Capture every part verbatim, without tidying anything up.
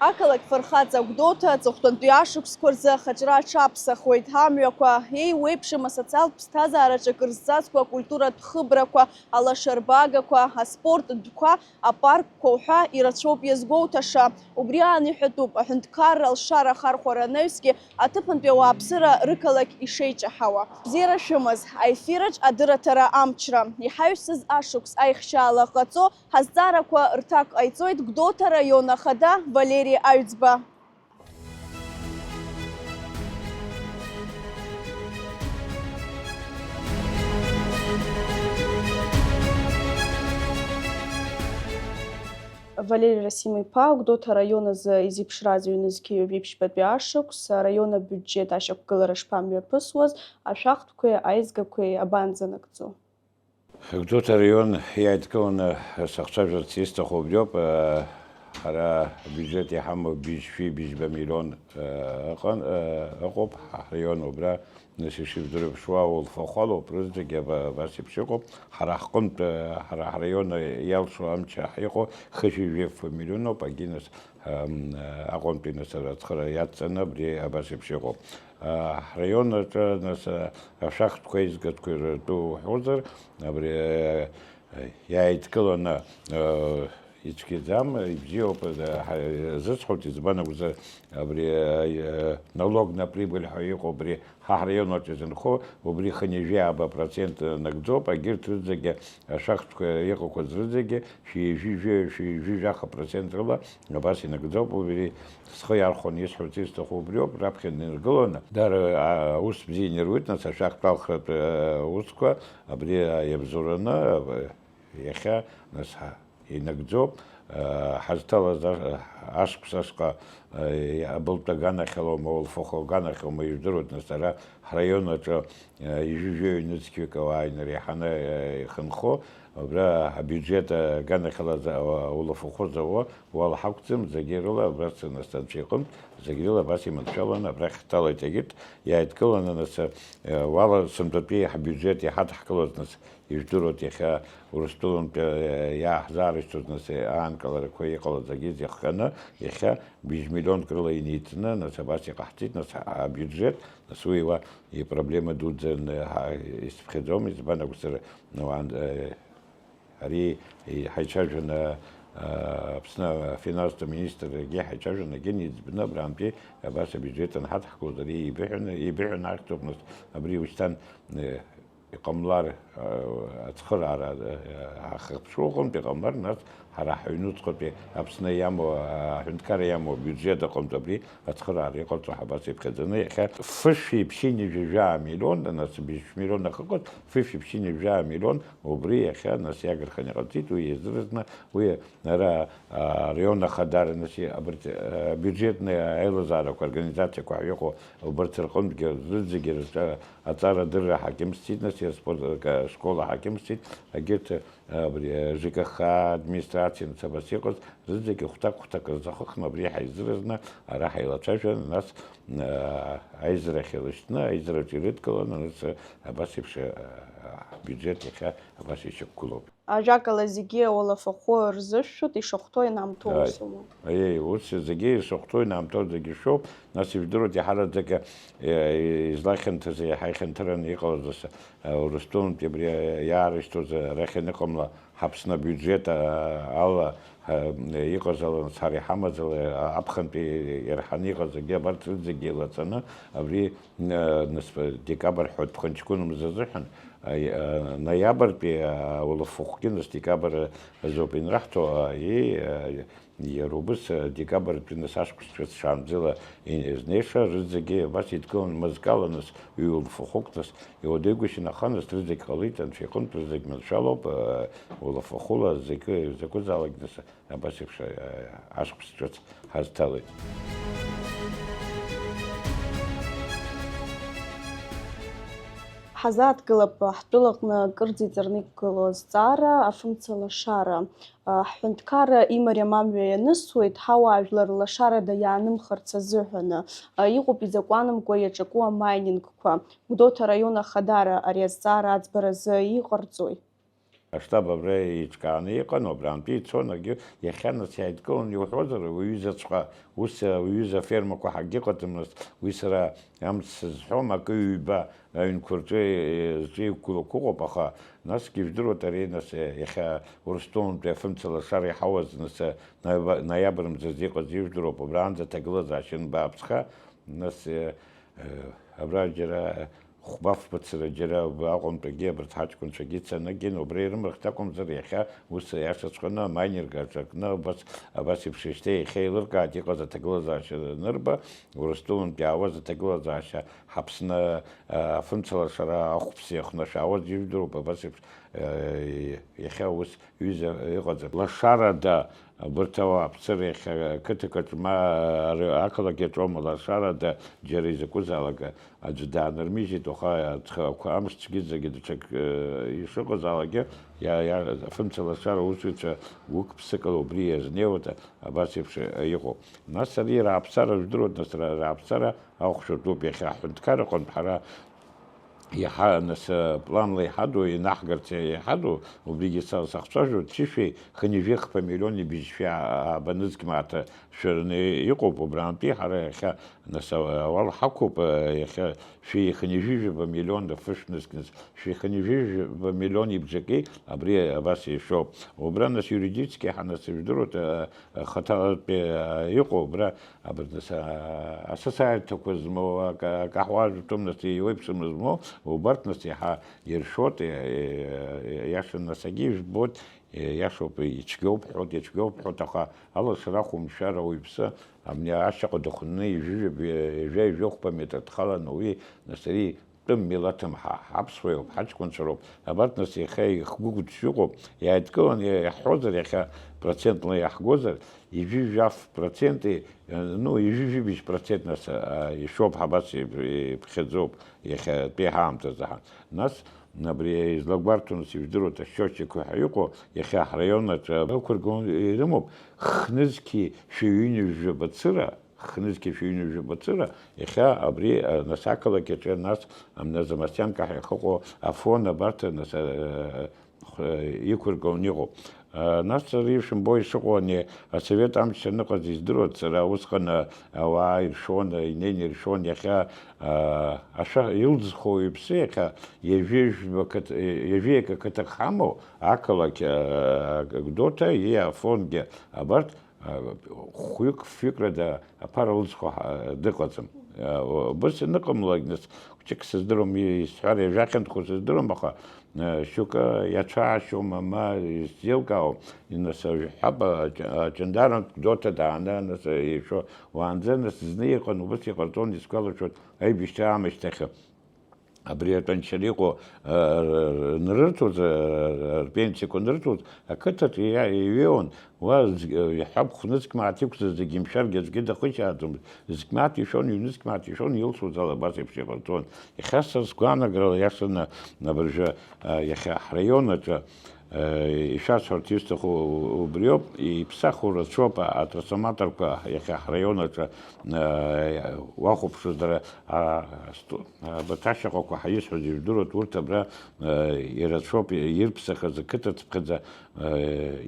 Ақалақь фырхаҵа Гәдоуҭа аҵыхәтәантәи ашықәсқәа рзы ахаҿра аҽаԥсахуеит. Амҩақәа еиуеиԥшым асоциалтә ԥсҭазаараҿы акыр зҵазкуа акультуратә хыбрақәа, алашарбагақәа, аспорт дәқәа, апаркқәа уҳәа ирацәоуп иазгәоуҭаша. Убри аан иҳәатәуп, аҳәынҭқарра алшара ахархәара анаҩсгьы аҭыԥантәи ауааԥсыра рықалақь ишеиҷаҳауа. Бзиара шәымаз, аефираҿ адырраҭара амчра. Иҳаҩсыз ашықәс аихшьаала ҟаҵо, ҳазҵаарақәа рҭак ҟаиҵоит Гәдоуҭа раион ахада Валери Аҩӡба. Валери Расим-иԥа, Гәдоуҭа араион азы изеиԥшраз ҩ-нызқьи ҩажәи ԥшьбатәи ашықәс араион абиуџьет ашьақәгылара шԥамҩаԥысуаз, ашәахтәқәеи аизгақәеи абанӡанагӡо? Гәдоуҭа араион иааидкыланы сахцәажәарц исҭаху убриоуп. Ҳара абиуџьет иҳамоу быжьшәи быжьба миллион ыҟан, ыҟоуп. Ҳараион убра, нас, ишыбдыруеиԥшуа, улфахәалоуп, рызегьы аба-, абас еиԥш иҟоуп. Ҳара ҳҟынтә, ҳара ҳраион иалшо амчы ҳаиҟәо хышәи жәаф миллионоуп, агьи, нас, Аҟәантәи, нас, ацхыра иадҵаны абри абас еиԥш иҟоуп. Ҳраион аҿы, нас, ашәахтәқәа, аизгатәқәа ртәы уҳәозар, абри иааидкыланы ицәгьаӡам, ибзиоуп, зысҳәоит, избан акәзар, абри налог на прибыль ҳәа иҟоу, абри Ҳа ҳраион аҿы изынхо убри хынҩажәи ааба процент нагӡоуп, агьырҭ рызегьы ашәахтәқәа иҟақәаз рызегьы шәи жәи-, шәи-, шәи жәаха процент рыла абас инагӡоуп. Убри схы иархәаны исҳәарц исҭаху убриоуп, раԥхьа инаргыланы, дара, а, аус бзиа инаруит, нас, ашәахтә алхратә, а, усқәа абри, а, иабзоураны, а, иахьа, нас, ҳа-, инагӡоуп, э, ҳазҭалаз, а-, ашықәс ашҟа, э, абылтә аганахьалоума, улфахәы аганахьалоума, ижәдыруеит, нас, ара ҳраион аҿы, э, ҩажәи ҩнызқьҩык ауаа инареиҳаны, э, ихынхо, абра абиуџьет аганахьала за-, ауа-, улафахәы зауа уалҳақәӡам, зегьы рыла абраҵәҟьа, нас, анцәа иҟынтә, зегь рыла абас иманшәаланы абрахь ҳҭалеит, егьырҭ иааидкыланы, нас, э, уала сынтәатәи ҳбиуџьет иҳадҳкылоз, нас, Ижәдыруеит, иахьа Урыстәылантәи иааҳзаарышьҭыз, нас, аанкыларақәа иҟалаз агьыз иахҟьаны, иахьа быжь миллионк рыла иниҵны, нас, абас иҟаҳҵеит, нас, абиуџьет, нас, уи уа ипроблема дуӡӡаны ҳа-, исыԥхьаӡом, избан акәзар, уан-, э, ари ҳаицәажәаны, э, Аԥсны афинанстә министргьы ҳаицәажәаны, агьын иӡбны, абрантәи абас абиуџьет анҳадҳкылоз, ари ибыҳәаны, ибыҳәаны ахьӡуп, нас, абри ушьҭан, э, Иҟамлар, э, ацхыраара, э, ҳахыԥшуа аҟынтә иҟамлар, нас ҳара ҳаҩнуҵҟатәи Аԥсны иамоу, э, аҳәынҭқарра иамоу абиуџьет аҟынтә абри ацхыраара иҟарҵо ҳабас иԥхьаӡаны, иахьа фышәи ԥшьыни жәа-, жәаа миллион, нас быжь миллион ахыҟаз, фышәи ԥшьыни жәаа миллион убри иахьа, нас, иагарханы иҟарҵеит, уи иазыразны, уи ара, а, араион ахадара, нас, абарҭ, а, бюджетные аилазаарақәа, организациақәа ҳәа иҟоу, убарҭ рҟынтәгьы зегьы рҿы Аҵарадырра ҳакьымсӡеит, нас, аспорт, ка-, школа ҳакьымсӡеит, агьырҭ, абри, Ж К Х администрациа, нас, абас иҟаз, зынӡагьы хәҭак-хәҭак рзахыхны абри ҳаизыразны ара ҳаилацәажәан, нас, а, аизарахь илышьҭны, аизараҿы ирыдкыланы, нас, абас еиԥш, а, ҳбиуџьет иахьа абас ишьақәгылоуп. Ажәакала, зегьы ауалафахәы рзышәшәоит, ишахәҭоу ианаамҭоу Ааи. Усума? Аиеи, ус зегьы ишахәҭоу ианаамҭоу зегьы шәоуп, нас ижәдыруеит иаҳараӡак, е, излахьанҭаз, еиҳа ихьанҭараны иҟалаз ас, е, Урыстәылантәи абри иаарышьҭуаз, е, арахь аныҟамла, ҳаԥсны абиуџьет, е, ала, е, иҟаз ала, нас ҳара иҳамаз ала, е, аԥхынтәи ирҳаны иҟаз зегьы абарҭ рызегьы еилаҵаны, абри, е, нас, декабрь ҳәа дԥхынҷкәын мза азыҳәан, Аи-, а, ноиабртәи, а, уалафахәгьы, нас, декабрь азоуп инраҳҭо, а, и, а, иара убас, а, декабртәи, нас, ашықәс ҿыц шаанӡала и-, изнеиша рызегьы абас идкылан, мызкала, нас, ҩ-уалафахәык, нас, иуадаҩгәышьан, аха, нас, рызегь ҟалеит, анцәа иҟынтә рызегь маншәалоуп, а, уалафахәыла зегьы закәызаалак, нас, Абас еиԥш, а, ашықәс ҿыц ҳазҭалеит. Ҳазааҭгылап ҳтәылаҟны акырӡа иҵарны иқәгылоу азҵаара, афымца лашара. Ҳҳәынҭқарра имариам амҩа ианысуеит, ҳауаажәлар лашарада иаанымхарц азыҳәаны. Иҟоуп изакәанымкәа иаҿаку амайнингқәа. Гәдоуҭа араион ахадара ари азҵаара аӡбаразы иҟарҵои? Аштаб абра еиҿкааны иҟан, убрантәи ицон, акгьы, иахьа нас иааидкыланы иуҳәозар, уҩызаҵәҟьа, ус, уҩыза афермақәа ҳакгьы ыҟаӡамызт, уи сара амц сызҳәом, акы-ҩба аҩнқәа рҿы, э, зҿы иқәгылақәа ыҟоуп, аха насгьы ижәдыруеит ари, нас, э, иахьа Урыстәылантәи афымца лашара иҳауаз, нас, э, ноиба-, ноиабр мзазы иҟаз ижәдыруеуп, убраанӡа аҭагылазаашьа анбааԥсха, нас, э, э, абра џьара хәба-фба цыра џьара аҟәантәигьы абарҭ ҳаҷкәынцәагьы цаны, убра ирымырхт акәымзар, иахьа ус иашаҵәҟьаны амайнинг аҿакны абас, абас еиԥш ишьҭа иахьа еилыркааит иҟаз аҭагылазаашьа анырба, Урыстәылантә иаауаз аҭагылазаашьа Ҳаԥсны, а, афымцалашара ахәԥса иахнашәаауаз ижәдыруп, абас еиԥш, а, иахьа ус ҩыза ыҟаӡам. Лашарада абарҭ ауааԥсыра иахьа ақыҭақәаҿ ма ар-, ақалақь аҿоума, лашарада џьара изакәызаалак аӡә даанырмыжьит, уаха аҵхақәа, амш цәгьаӡагьы даҽак, э, ишыҟазаалакгьы, иа-, иа-, афымцалашара аусзуҩцәа гәык-ԥсыкала убри иазнеиуеит, абас еиԥш, э, иҟоуп. Нас ари рааԥсара жәдыруеит, нас ра-, рааԥсара ахәшәатәуп иахьа аҳәынҭқар аҟынтә ҳара иаҳа, нас, планла иҳаду, инаҳгарц иҳаду, убригьы са сахцәажәоит, ԥшьышәи хынҩажәи хԥа миллиони быжьшәа ааба нызқь мааҭ шәырны иҟоуп, убрантәи ҳара иахьа, нас, ауал ҳақәуп, иахьа шәи хынҩажәи жәаба миллион фышә нызқь, нас, шәи хынҩажәи жәаба миллион ибжаки абри абас ишәоуп. Убра, нас, юридически ҳанасыжәдыруеит, хаҭалатәи иҟоу, убра Абарҭ нас, а, асасааирҭақәа змоу, ак-, акаҳуажәтәым нас еиуеиԥшым змоу, убарҭ нас иаҳа иршоит, е, е, е, иаша насагьы ижәбоит, е, иашоуп, ицәгьоуп ҳәоит, ицәгьоуп ҳәоит, аха алашара ахәымшәара ауаҩԥсы, абни ашьаҟа дыхәнны ижәижәаба, ижәа-ижәохәба метр дхаланы уи, нас ари тәым милаҭым ҳа-, ҳаԥсуа иоуп, ҳаҷкәынцәа роуп. Абарҭ нас иахьа ихгәыгәҭшь ыҟоуп, иааидкыланы иаҳҳәозар, иахьа процентла иаҳгозар, ижәижәаф проценти, э, ну, ижәижәибжь процент нас, а, ишоуп, ҳабас иб-, иԥхьаӡоуп, иахьатәи ҳаамҭазы ҳа. Нас, абри излагәарҭо нас ижәдыруеит, ашьочақәа ҳәа иҟоу, иахьа ҳраион аҿы ақәыргон ирымоуп, хнызқьи шәи ҩынҩажәи бацыра, хнызқьи шәи ҩынҩажәи бацыра, иахьа абри, а, нас ақалақь аҿы, нас, а, нас Замасианка ҳәа иахьыҟоу Афон абарҭ, нас, а, х-, иқәыргыланы иҟоуп. А, нас, ари шәымбои ишыҟоу, ани асовет амч аныҟаз издыруеит, сара усҟан, а, ауаа иршон, а, инеины иршон, иахьа, а, ашәа илӡхо иԥсы, иахьа ҩажәи жәба қыҭ-, ҩажәи акы қыҭак ҳамоу, ақалақь, а, Гәдоуҭа, и Афонгьы, абарҭ, хәҩык-фҩыкрада аԥара лыӡхо ҳа-, дыҟаӡам. Убыс аныҟамлак, нас, хәҷык сыздыруам, исҳәар иажәахьанҭахо сыздыруам, аха, шьоукы иацәаашьома, ма исзеилкаауам, нас, ҳәап, аҷ-, аҷандарантә Гәдоуҭа дааны, нас, ишәо, уаанӡа, нас, зны иҟан, убыс иҟарҵон, исгәалашәоит, аибашьра аамышьҭахьы. Абри атәанчара иҟоу, а, р-, р-, нрырҭоз, а, р-, рпенсиақәа нрырҭоз, ақыҭаҿы иа-, иҩеиуан, уа зг-, а, иаҳҳәап, хә-нызқь мааҭ иқәзар зегьы имшәаргьы аӡәгьы дахычааӡомызт. Зқь мааҭ ишәон, ҩ-нызқь мааҭ ишәон, илшоз ала абас еиԥш иҟарҵон. Иахьа са сгәаанагарала иашаны абыржәы, а, иахьа ҳраион аҿы Ишәасҳәарц исҭаху убриоуп, иԥсаху рацәоуп атрансформаторқәа иахьа ҳраион аҿы, уахәаԥшуазар, абарҭ ашьаҟақәа ҳаисҳәаз ижәдыруеит, урҭ абра ирацәоуп, ирԥсахаз ақыҭа цыԥхьаӡа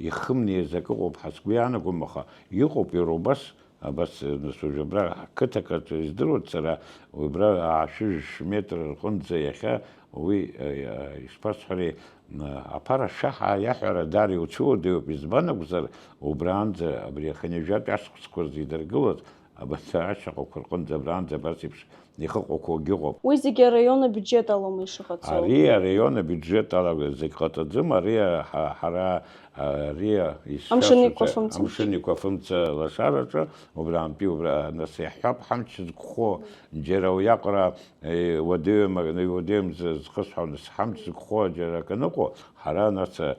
ихымнеиз акы ыҟоуп ҳәа сгәы иаанагом, аха иҟоуп иара убас. Абас, нас, уажә абра қыҭак аҿы издыруеит сара, убра аашәыжь метр рҟынӡа иахьа уи, э, ишԥасҳәари, м, аԥара шаҳа иаҳәара даара иуцәыуадаҩуп, избан акәзар, убраанӡа, абри ахынҩажәатәи ашықәсқәа рзы идыргылаз, абарҭ ашьаҟақәа рҟынӡа абраанӡа абас еиԥш ихыҟақәоугьы ыҟоуп. Уи зегьы араион абиуџьет алоума ишыҟаҵоу? Ари араион абиуџьет ала зегь ҟаҵаӡом, ари ҳа-, ҳара Ари ишшәасҳәац, Амшын Еиқәафымца. Амшын Еиқәафымца лашараҿы, убраантәи убра, нас иаҳҳәап, ҳамч зықәхо, џьара уиаҟара, е, уадаҩым, уадаҩым зы-, зхысҳәо, нас ҳамч зықәхо џьара акы аныҟоу, ҳара, нас, а,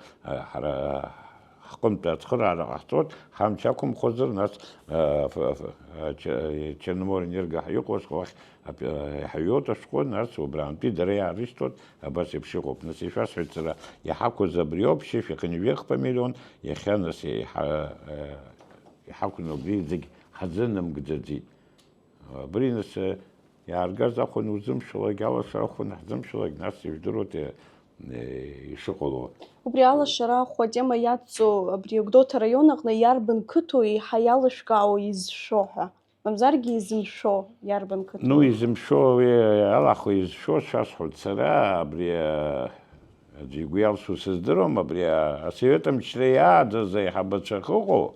ҳара ҳҟынтә ацхыраара ҟаҳҵоит, ҳамч ақәымхозар, нас, а, ф-, ф-, а, Ч-, Черноморэнерго ҳәа иҟоу ашҟа уахь, ап-, а, иҳаҩуеит ашәҟәы, нас убраантәи дара иаарышьҭуеит, Абас еиԥш иҟоуп. Нас ишәасҳәеит сара, иҳақәыз абриоуп, шьышә ихынҩажәи хԥа миллион, иахьа нас иҳа-, э, иҳақәны убри зегь ҳазынамгӡаӡеит. Абри нас, э, иааргаз ахәын узымшәалак, алашара ахәын ҳзымшәалак, нас ижәдыруеит, э, э, ишыҟало. Убри алашара ахә атема иадҵоу абри Гәдоуҭа араион аҟны иарбан қыҭоу еиҳа иалышәкаауа изшәо ҳәа, мамзаргьы изымшәо иарбан қыҭоу? Ну, изымшәо, уи алахәы изшәо шәасҳәоит сара, абри, э, аӡәы игәы иалсу сыздыруам, абри, э, асовет мчра иааӡаз аиҳабацәа ахьыҟоу,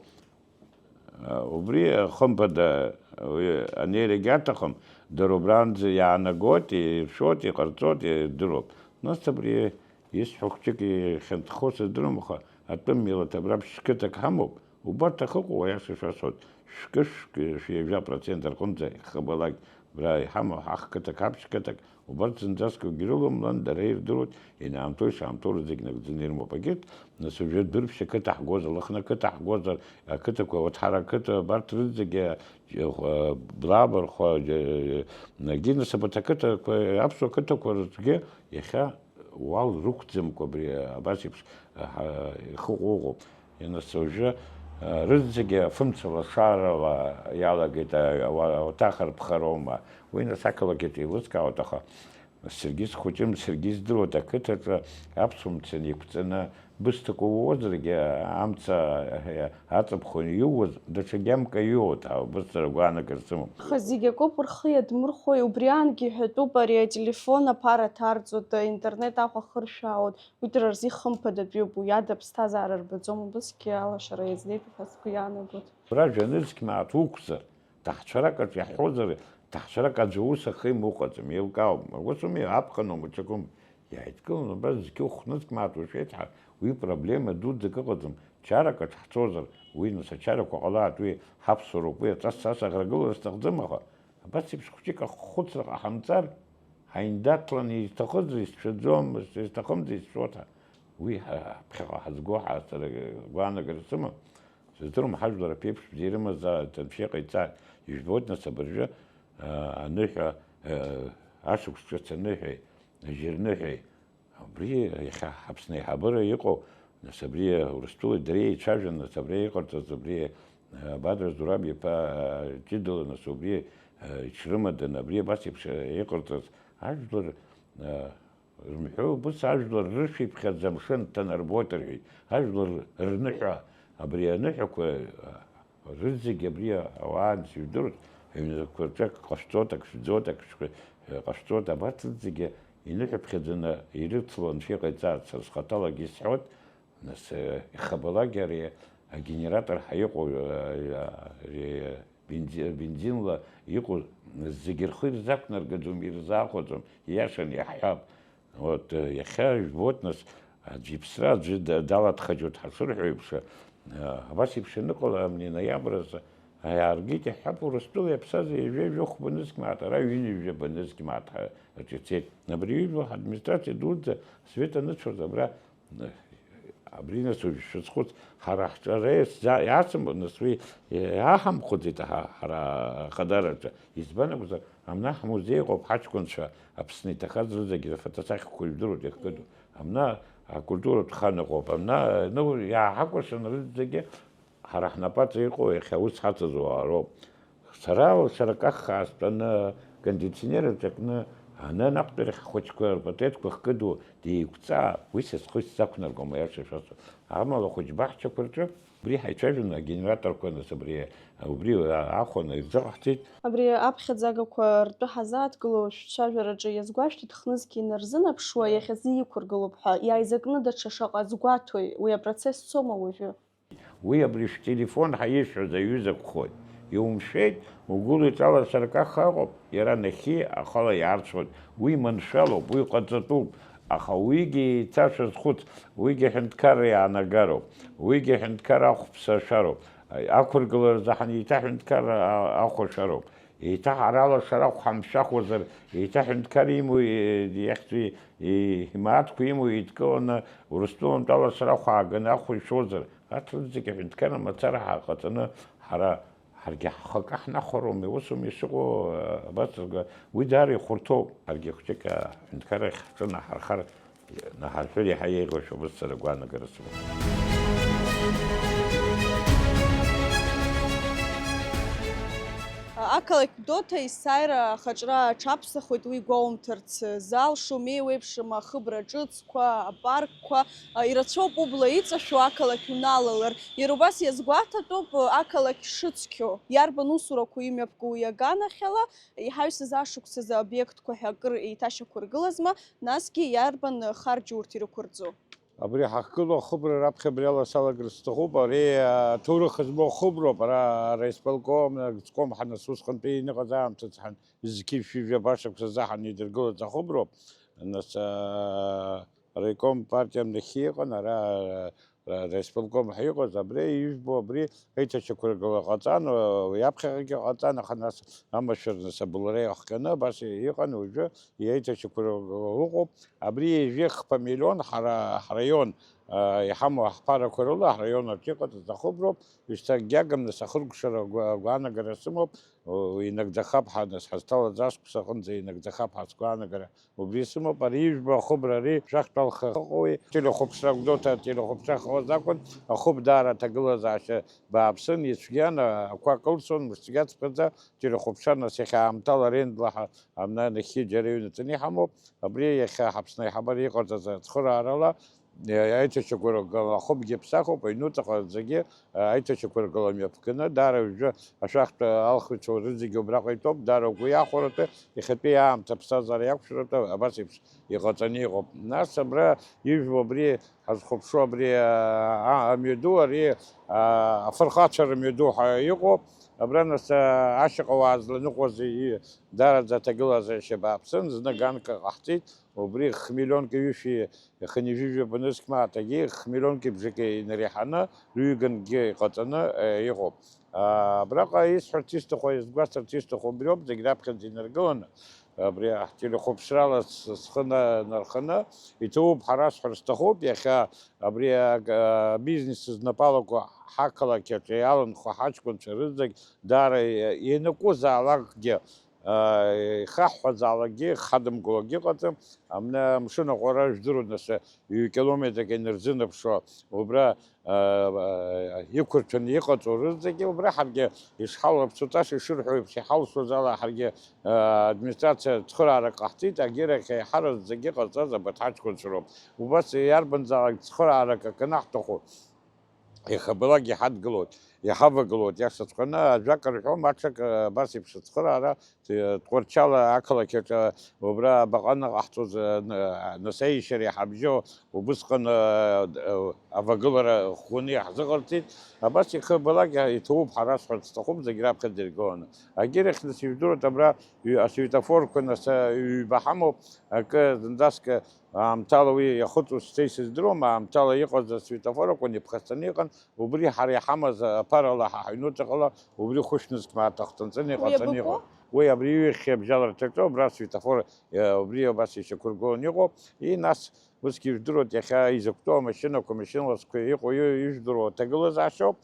Убри, хымԥада, уи анеирагь аҭахым, дара убранӡа иаанагоит, иршәоит, иҟарҵоит, ирдыруеит. Нас абри исҳәо хәҷык ихьанҭхо сыздыруам, аха атәым милаҭ абра ԥшь-қыҭак ҳамоуп, убарҭ ахьыҟоу, аиаша шәасҳәоит, шәкы-шәкы, шәи жәа процент рҟынӡа ихабалак абра иҳамоу ҳахқыҭак, ҳаԥшь-қыҭак, Убарҭ зынӡаск акгьы рыламлан, дара ирдыруеит, ианаамҭоу ишаамҭоу рызегь нагӡаны ирымоуп. Егьырҭ, нас уажәы Дырԥшь ақыҭа ҳгозар, Лыхны ақыҭа ҳгозар, ақыҭақәа, Уаҭҳара ақыҭа, абарҭ рызегьы, џьа-, хәа-, Блабархәа, џьа-, егьи нас абарҭ ақыҭақәа, аԥсуа қыҭақәа рзгьы иахьа уал рықәӡамкәа абри абас еиԥш, ҳа-, ихыҟоу ыҟоуп. Ианасыжәы, рызегьы афымца лашарала иалагеит, ауа-, ауаҭах арԥхароума. Уи нас ақалақь аҿы еилыскаауеит, аха саргьы схәыҷым, саргьы издыруеит, ақыҭаҿы аԥсуа мцаны иқәҵаны бысҭақәа уоуазаргьы, амца аҵыԥхуан иууаз, даҽа гьамк аиуоуп, ҳа убысҵара гәаанагара сымоуп. Аха зегь акоуп, рхы иадмырхәои, убри аангьы иҳәатәуп ари ателефон аԥара ҭарҵоит, аинтернет ахә ахыршәаауеит. Уи дара рзы ихымԥадатәиуп, уи ада аԥсҭазаара рбаӡом, убысгьы алашара иазнеитәуп ҳәа сгәы иаанагоит. Ражәа нызқь мааҭ уқәзар, даҳцәарак аҿы иаҳҳәозар, даҳцәарак аӡәы ус ахы имоуҟаӡам, еилкаауп, ус ауми, аԥхын умаҿакым, иааидкыланы абра зқьы ухә нызқь мааҭ ушәеит ҳәа, уи проблема дуӡӡак ыҟаӡам, чарак аҿы ҳцозар, уи нас ачарақәа ҟалааит, уи ҳаԥсуароуп, уи аҵас-ҵас аӷрагылара сҭахӡам, аха абас еиԥш хәҷык ахәыцра ҟаҳамҵар, Ҳаиндаҭлан, изҭахызар, исцәаӡом, изҭахымзар, исцәоит ҳәа. Уи ҳа-, ҳаԥхьаҟа ҳазго ҳа-, сара гәаанагара сымам. Сыздыруам, ҳажәлар аԥеиԥш бзиа ирымазааит, анцәа иҟаиҵааит. Ижәбоит, нас, абыржәы, аа, аныҳәа, аа, ашықәс ҿыц аныҳәеи, ажьырныҳәеи, Абри иахьа Аԥсны аиҳабыра иҟоу, нас абри Урыстәылеи дареи еицәажәан, нас абри иҟарҵаз, абри, э, Бадра Зураб иԥа, э, ҷыдала, нас убри, э, иҽрымадан, абри абас еиԥш, э, иҟарҵаз ажәлар, э, рымҳәои, убыс ажәлар рышәиԥхьаӡа амшын дҭанарбоит рҳәеит. Ажәлар рныҳәа, абри аныҳәақәа, э, Рызегь абри ауаа анцәа ижәдыруеит, аҩнрақәа рҿы ак ҟашәҵоит, ак шәӡоит, ак шәк-, ҟашәҵоит, абарҭ зегьы иныҳәаԥхьаӡаны ирыцлон, шәиҟаиҵааит, сара схаҭалагьы исҳәоит, нас, ихабалак ари агенератор ҳәа иҟоу, ари бензи-, бензинла иҟоу зегьы рхы ирзақәнаргаӡом, ирзаахәаӡом, ииашаны иаҳҳәап. Вот, э, иахьа жәбоит, нас, аӡә иԥсра аӡәы да-, далаҭхаџьуеит ҳашырҳәо еиԥш, э, абас еиԥш аныҟала, амни ноиабр азы, иааргеит, иаҳҳәап, Урыстәыла иаԥсаз ҩажәа-ҩажәа хәба нызқь мааҭ, ара ҩынҩажәаба нызқь мааҭ ҳа-, рҿы ицеит. Абри ҩажәа ҳадминистрациа дуӡӡа асовет аныцәоз абра, э, абри нас уажә шәазхәыц, ҳара ҳҿы ара иацза-, иацым, нас уи, э, иаҳамхәыӡеит ҳа-, ҳара ахадараҿы. Избан акәзар, Амна ҳмузеи ыҟоуп, ҳаҷкәынцәа Аԥсны иҭахаз рызегьы рфотосахьақәа ижәдыруеит иахькыду. Амна акультуратә хан ыҟоуп, амна, ну, иааҳакәыршан рызегьы ҳара ҳнапаҵа иҟоу иахьа аус ҳацызуа роуп. Сара лшаракаха аастәаны, кондиционер аҿакны, аны анаҟәтәи рахь ҳхәыҷқәа рпатреҭқәа ахькыду деиқәҵаа, уи са схы исзақәнаргом, аиаша шәасҳәап. Амала ахәыҷ баҳчақәа рҿы Убри ҳаицәажәон агенераторқәа, нас абри, убри ахәаны ирзыҟаҳҵеит. Абри аԥхьаӡагақәа ртәы ҳазааҭгыло шәцәажәараҿы иазгәашәҭеит, хнызқьы инарзынаԥшуа, иахьазы иқәыргылоуп ҳәа, иааизакны даҽа шаҟа азгәаҭои, уи апроцесс цома уажәы? Уи абри шәтелефон ҳәа ишәҳәоз аҩыза акәхоит. Иумшәеит, угәылеит, алашарак аха ыҟоуп, иара нахьхьи ахала иаарцәоит. Уи маншәалоуп, уи ҟаҵатәуп. Аха уигьы еиҭа шәазхәыц, уигьы аҳәынҭқарра иаанагароуп, уигьы аҳәынҭқар ахәԥса ашәароуп, ақәыргыларазы ҳанеиҭаҳәынҭқарра ахәашароуп. Еиҭа ҳара алашара ахә ҳамшәахуазар, еиҭа аҳәынҭқар имоу, иахьӡу, имааҭқәа имоу еидкыланы Урыстәылантә алашара ахә ааганы ахә ишәозар, арҭ рызегьы аҳәынҭқарра мацара ҳаҟаҵаны ҳара Ҳаргьы ҳхы акы ҳнахәароуми, усуми ишыҟоу, абас, уи даара ихәарҭоуп. Ҳаргьы хәҷык аҳәынҭқарра ахь ҳҿынаҳархар, наҳарҳәыр иаҳа еиӷьушәа убыс сара агәаанагара сымоуп. Ақалақь Гәдоуҭа есааира ахаҿра аҽаԥсахуеит, уи гәоумҭарц залшом, еиуеиԥшым ахыбра ҿыцқәа, апаркқәа, а, ирацәоуп убла иҵашәо ақалақь уналалар. Иара убас иазгәаҭатәуп ақалақь шыцқьоу. Иарбан усурақәоу имҩаԥгоу уи аганахьала, иҳаҩсыз ашықәсазы обиектқәа ҳәа акыр еиҭашьақәыргылазма, насгьы иарбан харџьу урҭ ирықәырҵо? Абри ҳахьгылоу ахыбра раԥхьа абри ала салагар сҭахуп. Ари аҭоурых змоу ахыброуп. Ара араисполком, агӡком ҳәа нас усҟантәи иныҟаз аамҭа цҳан, зқьи шәи жәаба шықәса заҳан идыргылаз ахыброуп. Нас, а, араиком партиа нахьхьи иҟан, ара, а, араисполком ҳәа иҟаз, абри ижәбо, абри аиҭашьақәыргыла ҟаҵан, а, уи аԥхьаҟагьы ҟаҵан, аха нас амашәыр нас абылра иахҟьаны абас иҟан, уажәы иаиҭашьақәыргыла ыҟоуп. Абри ҩажәи хԥа миллион ҳара ҳраион, а, иҳамоу ҳԥарақәа рыла ҳраион аҿы иҟаҵаз ахыброуп. Ишьҭагьагам нас ахыркәшара агәа-, агәаанагара сымоуп. О, инагӡахап ҳәа нас ҳазҭалаз ашықәс аҟынӡа инагӡахап ҳәа сгәаанагара убри сымоуп. Ари ижәбо ахыбра ари шәахтә алха ыҟоуи? Телехәаԥшра Гәдоуҭа ателехәаԥшра ҟалаз акәын, ахыб даара аҭагылазаашьа бааԥсын, ицәгьан, ақәа кылсон, мышцәгьаҵәҟьаӡа телехәаԥшра нас иахьа аамҭала арендла ҳа-, амна нахьхьи џьара иҩнаҵаны иҳамоуп. Абри иахьа ҳаԥсны аиҳабыра иҟарҵаз ацхыраарала, аиҭашьақәыргыла ахыбгьы ԥсахуп, аҩнуҵаҟа зегьы аиҭашьақәыргыла мҩаԥганы, даара уажәы ашәахтә алхыҩцәа рызегьы убраҟа итәоуп, даара угәы иахәаратәы, иахьатәи аамҭа аԥсҭазаара иақәшәаратәы абас еиԥш иҟаҵаны иҟоуп. Нас абра ижәбо абри ҳазхәаԥшуа абри, а, амҩаду, ари, а, афырхацәа рымҩаду ҳәа иҟоуп. Абра нас, а, ашьаҟа уаа зланыҟәаз и-, даараӡа аҭагылазаашьа бааԥсын, зны ганк ҟаҳҵеит, убри хмиллионки ҩышәи хынҩажәижәаба нызқь мааҭ агьи хмиллионки бжаки инареиҳаны, рҩыгангьы иҟаҵаны, а, иҟоуп. А, абраҟа исҳәарц исҭаху, исгәасҭарц исҭаху убриоуп, зегь раԥхьаӡа инаргыланы, абри ҳтелехәаԥшрала с-, схы на-, нарханы, иҭабуп ҳәа расҳәар сҭахуп, иахьа абри ак-, а, бизнес знапалақәа ҳақалақь аҿы иаланхо ҳаҷкәынцәа рызегь даара иа-, ианакәызаалакгьы, а, ихаҳҳәазаалакгьы, ихадымгылакгьы ыҟаӡам, амны амшын аҟәара жәдыруан, нас, ҩ-километрак инарзынаԥшуа, убра а, а, иқәырҭәаны иҟаҵоу рызегьы убра ҳаргьы ишҳалаԥсо, ҵас ишырҳәо еиԥш иҳалшоз ала ҳаргьы, а, администрациа цхыраарак ҟаҳҵеит, агьырахь аиҳарак зегьы ҟазҵаз абарҭ ҳаҷкәынцәа роуп. Убас иарбанзаалак цхыраарак акы анаҳҭаху, иахьабалак иҳадгылоит, иҳавагылоит, иашаҵәҟьаны ажәак рҳәом, аҽак, а, абас еиԥш ацхыраара Тҟәарчал ақалақь аҿы убра абаҟа анаҟаҳҵоз, ы, ны-, нас аиашьара иҳабжьоу убысҟан, ы, ы, авагылара ӷәӷәаны иаҳзыҟарҵеит. Абас ихыбалак иа-, иҭоуп ҳәа расҳәарц сҭахуп, зегь раԥхьаӡа иргыланы. Агьырахь нас ижәдыруеит, абра ҩ-, асветофорқәа нас, ы, ҩба ҳамоуп, акы зынӡаск аамҭала уи иахыҵуа шьҭа исыздыруам, аамҭала иҟаз асветофор акәын, иԥхасҭаны иҟан, убри ҳара иҳамаз аԥарала ҳа ҳаҩнуҵаҟала убри хәышәнызқь мааҭ ахҭынҵаны иҟаҵаны иҟан. Уи абри ҩахьхьи абжьаларҭаҿы убра асветофор, э, убри абас ишьақәыргыланы иҟоуп. И нас усгьы ижәдыруеит, иахьа изықәтәоу амашьынақәа, амашьына ласқәа иҟоу и-, ижәдыруа аҭагылазаашьоуп.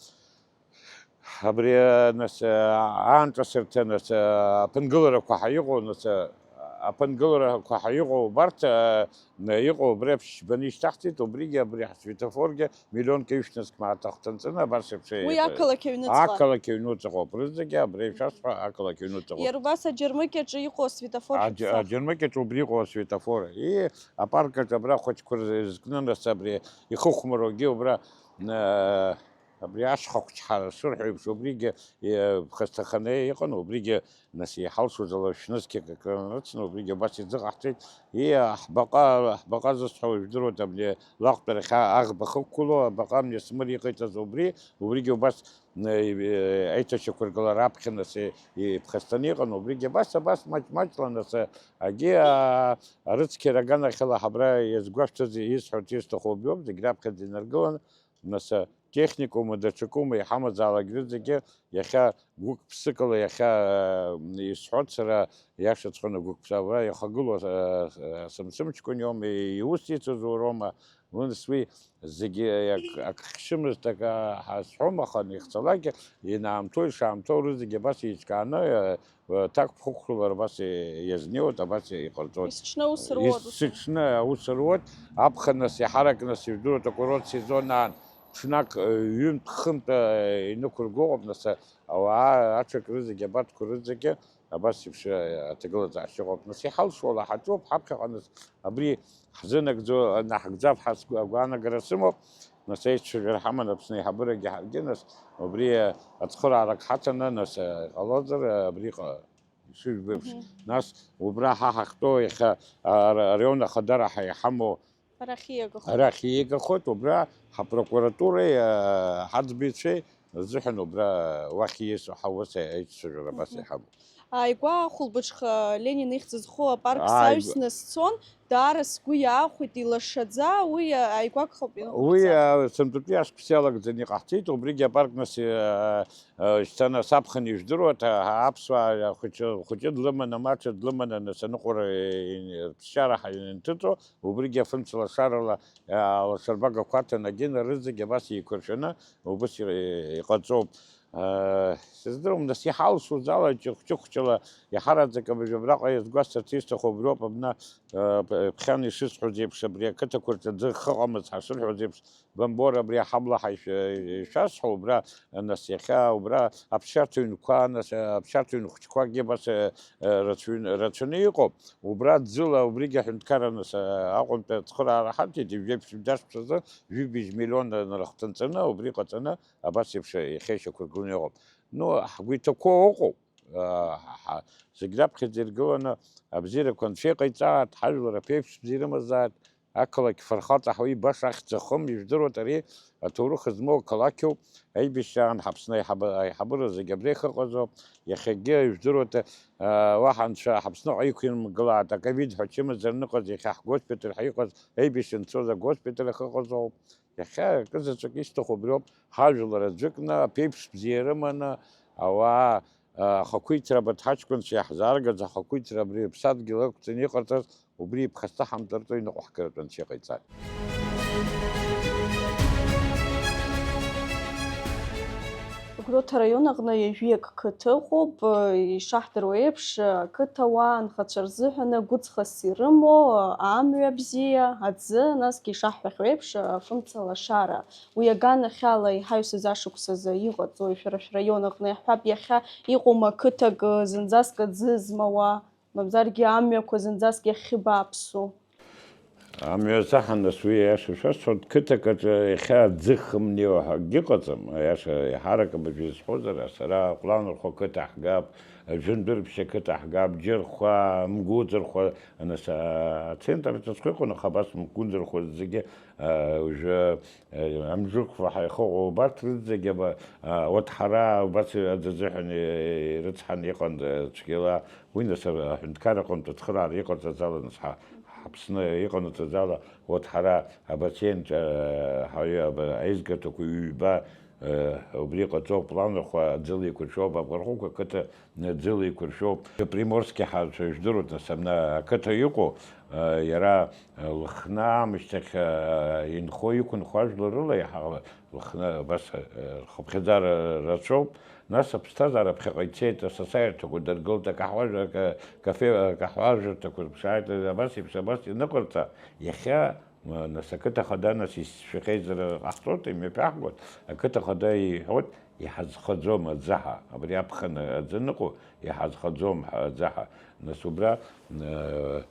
Абри, э, нас, э, аанҿасырҭа, нас, э, аԥынгыларақәа ҳәа иҟоу, нас, э, аԥынгыларақәа ҳәа иҟоу убарҭ, э, иҟоу абри аԥшьбаны ишьҭаҳҵеит, убригьы абри ҳсветофоргьы миллионк ҩышәнызқь мааҭ ахҭынҵаны абас еиԥш. Уи еиҳа-, ақалақь аҩныҵҟа. Ақалақь аҩнуҵаҟоуп рызегьы, абри шәасҳәа, ақалақь аҩнуҵаҟоуп. Иара убас аџьармыкьаҿы иҟоу асветофор аџь-, шәыԥсахп. Аџьармыкьаҿ убри иҟоу асветофор. И, апарк аҿы абра ахәыҷқәа рзы-, рызкны нас абри ихыхәмаруагьы убра, э, абри ашьха хәыҷ ҳара шырҳәо еиԥш, убригьы, э, ԥхасҭаханы иҟан, убригьы Нас иҳалшоз ала шәнызқьак акы анрыцны, убригьы убас изыҟаҳҵеит. Ии, ҳбаҟа, ҳбаҟа зысҳәо ижәдыруеит, абни лаҟәтәарахь аӷба хықәгылоу, абаҟа абни Асмыр иҟаиҵаз убри, убригьы убас, н-, и-, аиҭашьақәыргылара аԥхьа нас и-, иԥхасҭаны иҟан, убригьы абас, абас маҷ-маҷла нас, агьи, а, арыцқьара аганахьала ҳабра иазгәашәҭаз, исҳәарц исҭаху убриоуп, зегь раԥхьаӡа инаргылан, Нас, техникума, даҽакума иҳамазаалак рызегьы иахьа гәык-ԥсыкала иахьа, э, исҳәоит сара, иашаҵәҟьаны гәык-ԥсыкала ихагылоу, э, э, сымсымчкәын иоума, иус ицызуроума, нас уи зегьы ак, ак хьшымызт, ак, а, ҳазҳәом, аха ихцалакгьы, инаамҭоу, ишаамҭоу рызегьы абас еиҿкааны, э, Ҭакԥхықәрала абас иазнеиуеит, абас иҟарҵоит. Есыҽны аус руоуп. Есыҽны аус руоуп, аԥхын нас иаҳаракны, ижәдыруеит, акурорт сезон аан Ҽнак, ҩынтә-хынтә инықәыргәыҟоуп, нас, ауаа аҽакры зегьы, абарҭқәа рызегьы абас еиԥш аҭагылазаашьа ыҟоуп. Нас иҳалшо ала ҳаҿуп, ҳаԥхьаҟа, нас абри ҳзынагӡо, наҳгӡап ҳәа сгәы-, агәаанагара сымоуп. Нас аицәажәара ҳаман Аԥсны аиҳабырагьы ҳаргьы, нас убри ацхыраарак ҳаҭаны, нас иҟалозар, абриҟа ишыжәбо еиԥш. Мгм. Нас убра ҳа ҳахьтәоу иахьа ара-, араион ахадара ҳа иҳамоу Арахь ииагахоит. Арахь ииагахоит, убра ҳапрокуратуреи, а, ҳаӡбаҩцәеи рзыҳәан убра уахь ииасуа ҳаус аицәажәара абас Мгм. иҳамоуп. Ааигәа ахәылбыҽха Ленин ихьӡ зху апарк Ааигәа. саҩсны сцон, даара сгәы иаахәеит, илашаӡа, уи ааигәа акәхап Уи, иҟаҳҵаз. а, сынтәатәи ашықәс иалагӡаны иҟаҳҵеит, убригьы апарк нас, а, а, шьҭа нас аԥхын ижәдыруа, аҭа-, аԥсуаа хәыҷы, хәыҷы длыманы, маҷы длыманы, нас аныҟәара, э, ԥсшьара ҳа-, инҭыҵуа, Убригьы афымцалашарала, а, алашарбагақәа аҭан, агьына рызегь абас еиқәыршәаны убас и-, иҟаҵоуп. А, сыздыруам, нас иҳалшоз ала ҷыхә-ҷыхәҷала иҳараӡак абыржә абраҟа иазгәасҭарц исҭаху абриоуп, абна, а, п-, ԥхьан ишысҳәоз еиԥш, абри ақыҭақәа рҿы аӡы хыҟамызт ҳашырҳәоз еиԥш, Бамбор абри аҳабла ҳаишәа-, ишәасҳәо, убра, нас иахьа убра аԥсшьарҭа ҩнқәа, нас, а, аԥсшьарҭа ҩнхәыҷқәакгьы абас, а, а, рацәаҩын-, рацәаны иҟоуп. Убра ӡыла, убригьы аҳәынҭқарра, нас, а, Аҟәантәи ацхыраара ҳамҭеит, ҩажәи ԥшьбжьы даҽԥшазы, жәибжь миллион нарыхҭынҵаны, убри ҟаҵаны, абас еиԥш иахьа ишьақәыргыланы иҟоуп. Ну, ҳгәы иҭақәоу ыҟоуп, а, ҳа, зегь раԥхьаӡа иргыланы абзиарақәа Анцәа иҟаиҵааит, ҳажәлар аԥеиԥш бзиа ирымазааит, ақалақь фырхаҵа ҳауеи баша ахьӡ ахым, ижәдыруеит, ари аҭоурых змоу ақалақьоуп, аибашьраан ҳаԥсны аиҳабы-, аиҳабыра зегь абра ихыҟазоуп, иахьагьы ижәдыруеит, а, уаҳа Анцәа ҳаԥсныҟа иқәирымгылааит, аковид ҳәа ачымазара аныҟаз, иахьа ҳгоспиталь ҳәа иҟаз, аибашьра анцоз агоспиталь ахьыҟазоуп. Иахьа акызаҵәык исҭаху абриоуп, ҳажәлар аӡәыкны, аԥеиԥш бзиа рыманы, ауаа, а, ахақәиҭра абарҭ ҳаҷкәынцәа иаҳзааргаз ахақәиҭра абри аԥсадгьыл ақәҵаны иҟарҵаз, убри иԥхасҭа ҳамтыртәо иныҟәҳкыратәы Анцәа иҟаиҵааит. Гәдоуҭа араион аҟны ҩажәиак қыҭа ыҟоуп. Ишаҳдыруа еиԥш, ақыҭауаа анхацәа рзыҳәан гәыҵхас ирымоу амҩа бзиа, аӡы, насгьы ишаҳҳәахьоу еиԥш, афымца лашара. Уи аганахьала иҳаҩсыз ашықәсазы иҟаҵои шәара шәраион аҟны? Иаҳҳәап, иахьа иҟоума қыҭак зынӡаск аӡы змауа, мамзаргьы амҩақәа зынӡаск иахьыбааԥсу? Амҩа азаҳан, нас, уи аиаша шәасҳәоит, қыҭак аҿы иахьа аӡы хымнеиуа ҳәа акгьы ыҟаӡам, аиаша иаҳарак абыржәы изҳәозар, сара Ҟәланырхәа қыҭа ҳгап, Жәындәрԥшь ақыҭа ҳгап, Џьырхәа, Мгәыӡырхәа, нас, ацентр аҿыцәҟәа иҟан, аха абас Мгәыӡырхәа зегьы, а, уажәы, а, Амжықәфа ҳәа ихыҟоу, убарҭ рызегьы аба-, а, Уаҭҳараа убас аӡы азыҳәан ирыцҳан иҟан, а, цәгьала. Уи, нас, аҳәынҭқарра аҟынтә ацхыраара иҟарҵаз ала, нас, ҳа-, Ҳаԥсны иҟанаҵаз ала, урҭ ҳара абацент, э, ҳаҩы аба-, аизгарҭақәа ҩба, э, убри иҟаҵоуп, Ҟәланырхәа аӡыла еиқәыршәоуп, Абӷархықә ақыҭа аӡыла еиқәыршәоуп. Приморски ҳацәа жәдыруеит, нас, абна ақыҭа иҟоу, э, иара, э, Лыхны аамышьҭахь, э, инхо иқәынхо ажәлар рыла иаҳа Лыхны абас, э, рхыԥхьаӡара рацәоуп. Нас аԥсҭазаара ԥхьаҟа ицеит, асасааирҭақәа дыргылт, акаҳуажәра-, ка-, кафе, акаҳуажәырҭақәа рыԥшааит, абас еиԥш, абас ианыҟарҵа, иахьа, м, нас ақыҭа хада, нас ис-, шәахеизара ҟаҳҵоит, имҩаԥаҳгоит, ақыҭа хада иҳәоит, иҳазхаӡом аӡы ҳа, абри аԥхын аӡы ныҟәо, иҳазхаӡом ҳа аӡы ҳа. Нас убра, м,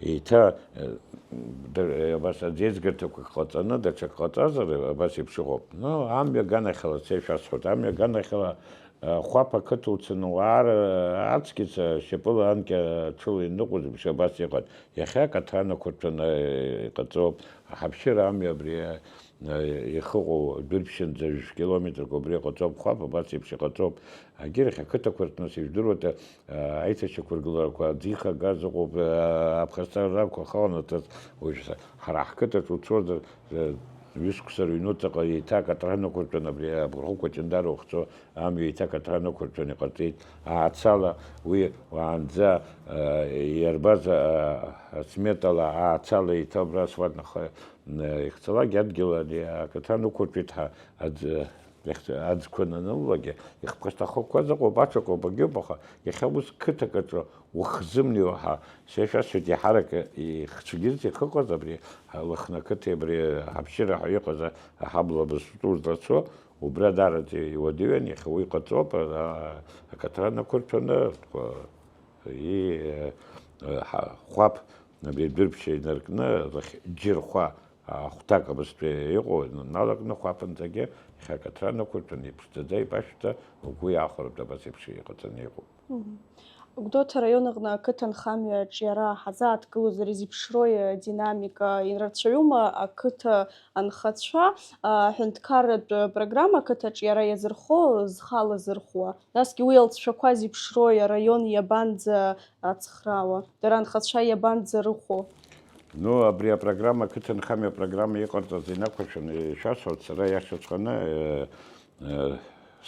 Еиҭа, э, дыр-, э, абас аӡеизгарҭақәак ҟаҵаны, даҽак ҟаҵазар, абас еиԥш ыҟоуп. Ну, амҩа аганахьала, сеишәасҳәоит, амҩа аганахьала, э, Хәаԥ ақыҭа уцаны уаар, э, аҵкьыс, э, шьапыла анкьа ҽыла иныҟәоз еиԥш абас иҟан. Иахьа акаҭранақәырҭәаны, э, иҟаҵоуп. Аҳаԥшьыра амҩа абри, э, ихыҟоу дәырԥшьынӡа жәкилометрак убри иҟаҵоуп. Хәаԥ абас еиԥш иҟаҵоуп. Агьырахь ақыҭақәа ртәы, нас, ижәдыруада, Аиҭашьақәыргыларақәа аӡы ихагаз ыҟоуп, аԥхасҭарақәа ахыланаҵаз, уажә ҳара ҳқыҭаҿ уцозар, ҩышықәса рыҩнуҵаҟа еиҭа акаҭра нықәыртәан, абри Абӷархықә Ҷандара ухҵәы амҩа еиҭа акаҭра нықәыртәан иҟарҵеит. Аацала уи уаанӡа, иарбаз, асметала аацала еиҭа убра асфальтныха ихцалак, адгьыл ари акаҭра нықәыртәеит ҳәа аӡ-, Иахьӡ-, аӡқәа ананылалакгьы, ихԥхасҭахақәаз ыҟоуп, аҽақәа убагьоуп, аха иахьа ус қыҭак аҿы ухзымнеиуа ҳәа, сара ишәасҳәоит, иаҳарак ихцәгьырц ихыҟаз абри, Лыхны ақыҭеи абри Ҳаԥшьыра ҳәа иҟаз аҳабла бызшәа злацо, убра даараӡа иуадаҩын, иахьа уи ҟаҵоуп, а, акаҭран ақәырҭәаны, и-, ҳа-, хәаԥ, абри адәырԥшьа инаркны, лахь џьырхәа, ахәҭак абызтәы иҟоу налакны, хәаԥынҵагьы иахьа акаҭран ақәырҭәаны, иԥшӡаӡа, ибашәӡа, угәы иахәартә абас еиԥш иҟаҵаны иҟоуп. Мгм. Гәдоуҭа араион аҟны ақыҭанхамҩа аҿиара ҳазааҭгылозар, изеиԥшрои адинамика, ирацәаҩума ақыҭа анхацәа, а, аҳәынҭқарратә программа ақыҭаҿы иара иазырхо зхы алазырхәуа? Насгьы уи алҵшәақәа зеиԥшрои, араион иабанӡа ацхраауа, дара анхацәа иабанӡа рыхәо? Ну, абри апрограмма, ақыҭанхамҩа апрограмма иҟарҵаз инақәыршәаны ишәасҳәоит, сара иашаҵәҟьаны, э, э,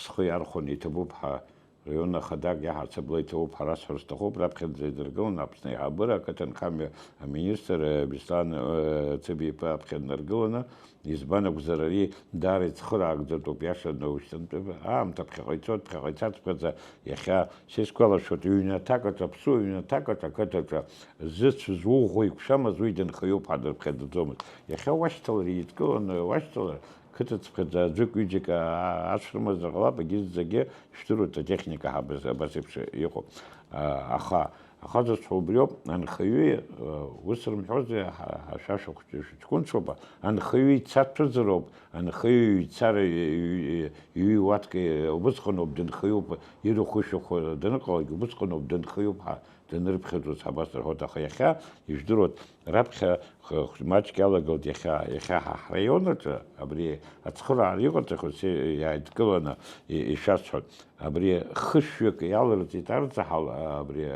схы иархәаны иҭабуп ҳәа, раион ахадак иаҳасабала иҭабуп ҳәа расҳәар сҭахуп, раԥхьаӡа идыргыланы Аԥсны аиҳабыра ақыҭанхамҩа аминистр, э, Беслан, э, Цыбиԥа аԥхьа днаргыланы, избан акәзар, ари даара ицхыраагӡатәуп, иаша наушьҭымтәи аамҭа ԥхьаҟа ицоит, ԥхьаҟа ицаҵәҟьаӡа, иахьа, сеисгәалашәоит, ҩнаҭак аҿы, аԥсуа ҩнаҭак аҿы, ақыҭаҿы зыцә зуӷәӷәа иқәшәамыз уи дынхаҩуп ҳәа дырԥхьаӡаӡомызт. Иахьа уашьҭалара идкыланы, уашьҭалара, қыҭа цыԥхьаӡа аӡәык, ҩыџьак, а-, ашә рымазар ҟалап, егьырҭ зегьы, ижәдыруеит, атехника ҳабыз абас еиԥш иҟоуп. А, аха, ахаҵаҩцәа убриоуп, анхаҩы, э, ус рымҳәозеи, ҳа-, ҳашәа шәыхәҷ-, шәыҷкәынцәоуп, анхаҩы ицаҭәазароуп, анхаҩы ицара ҩ-, ҩ-, ҩ-, уаткеи убысҟаноуп дынхаҩуп, ирахәышәахәа даныҟалогь убысҟаноуп дынхаҩуп ҳәа данырԥхьаӡоз ҳабас рҳәоит, аха иахьа, ижәдыруеит, раԥхьа х-, х-, маҷк иалагылт иахьа, иахьа ҳа ҳраион аҿы абри ацхыраара иҟарҵахьоу се-, иааидкыланы и-, ишәасҳәоит. Абри хышәҩык иаларҵеит арҵаҳал, абри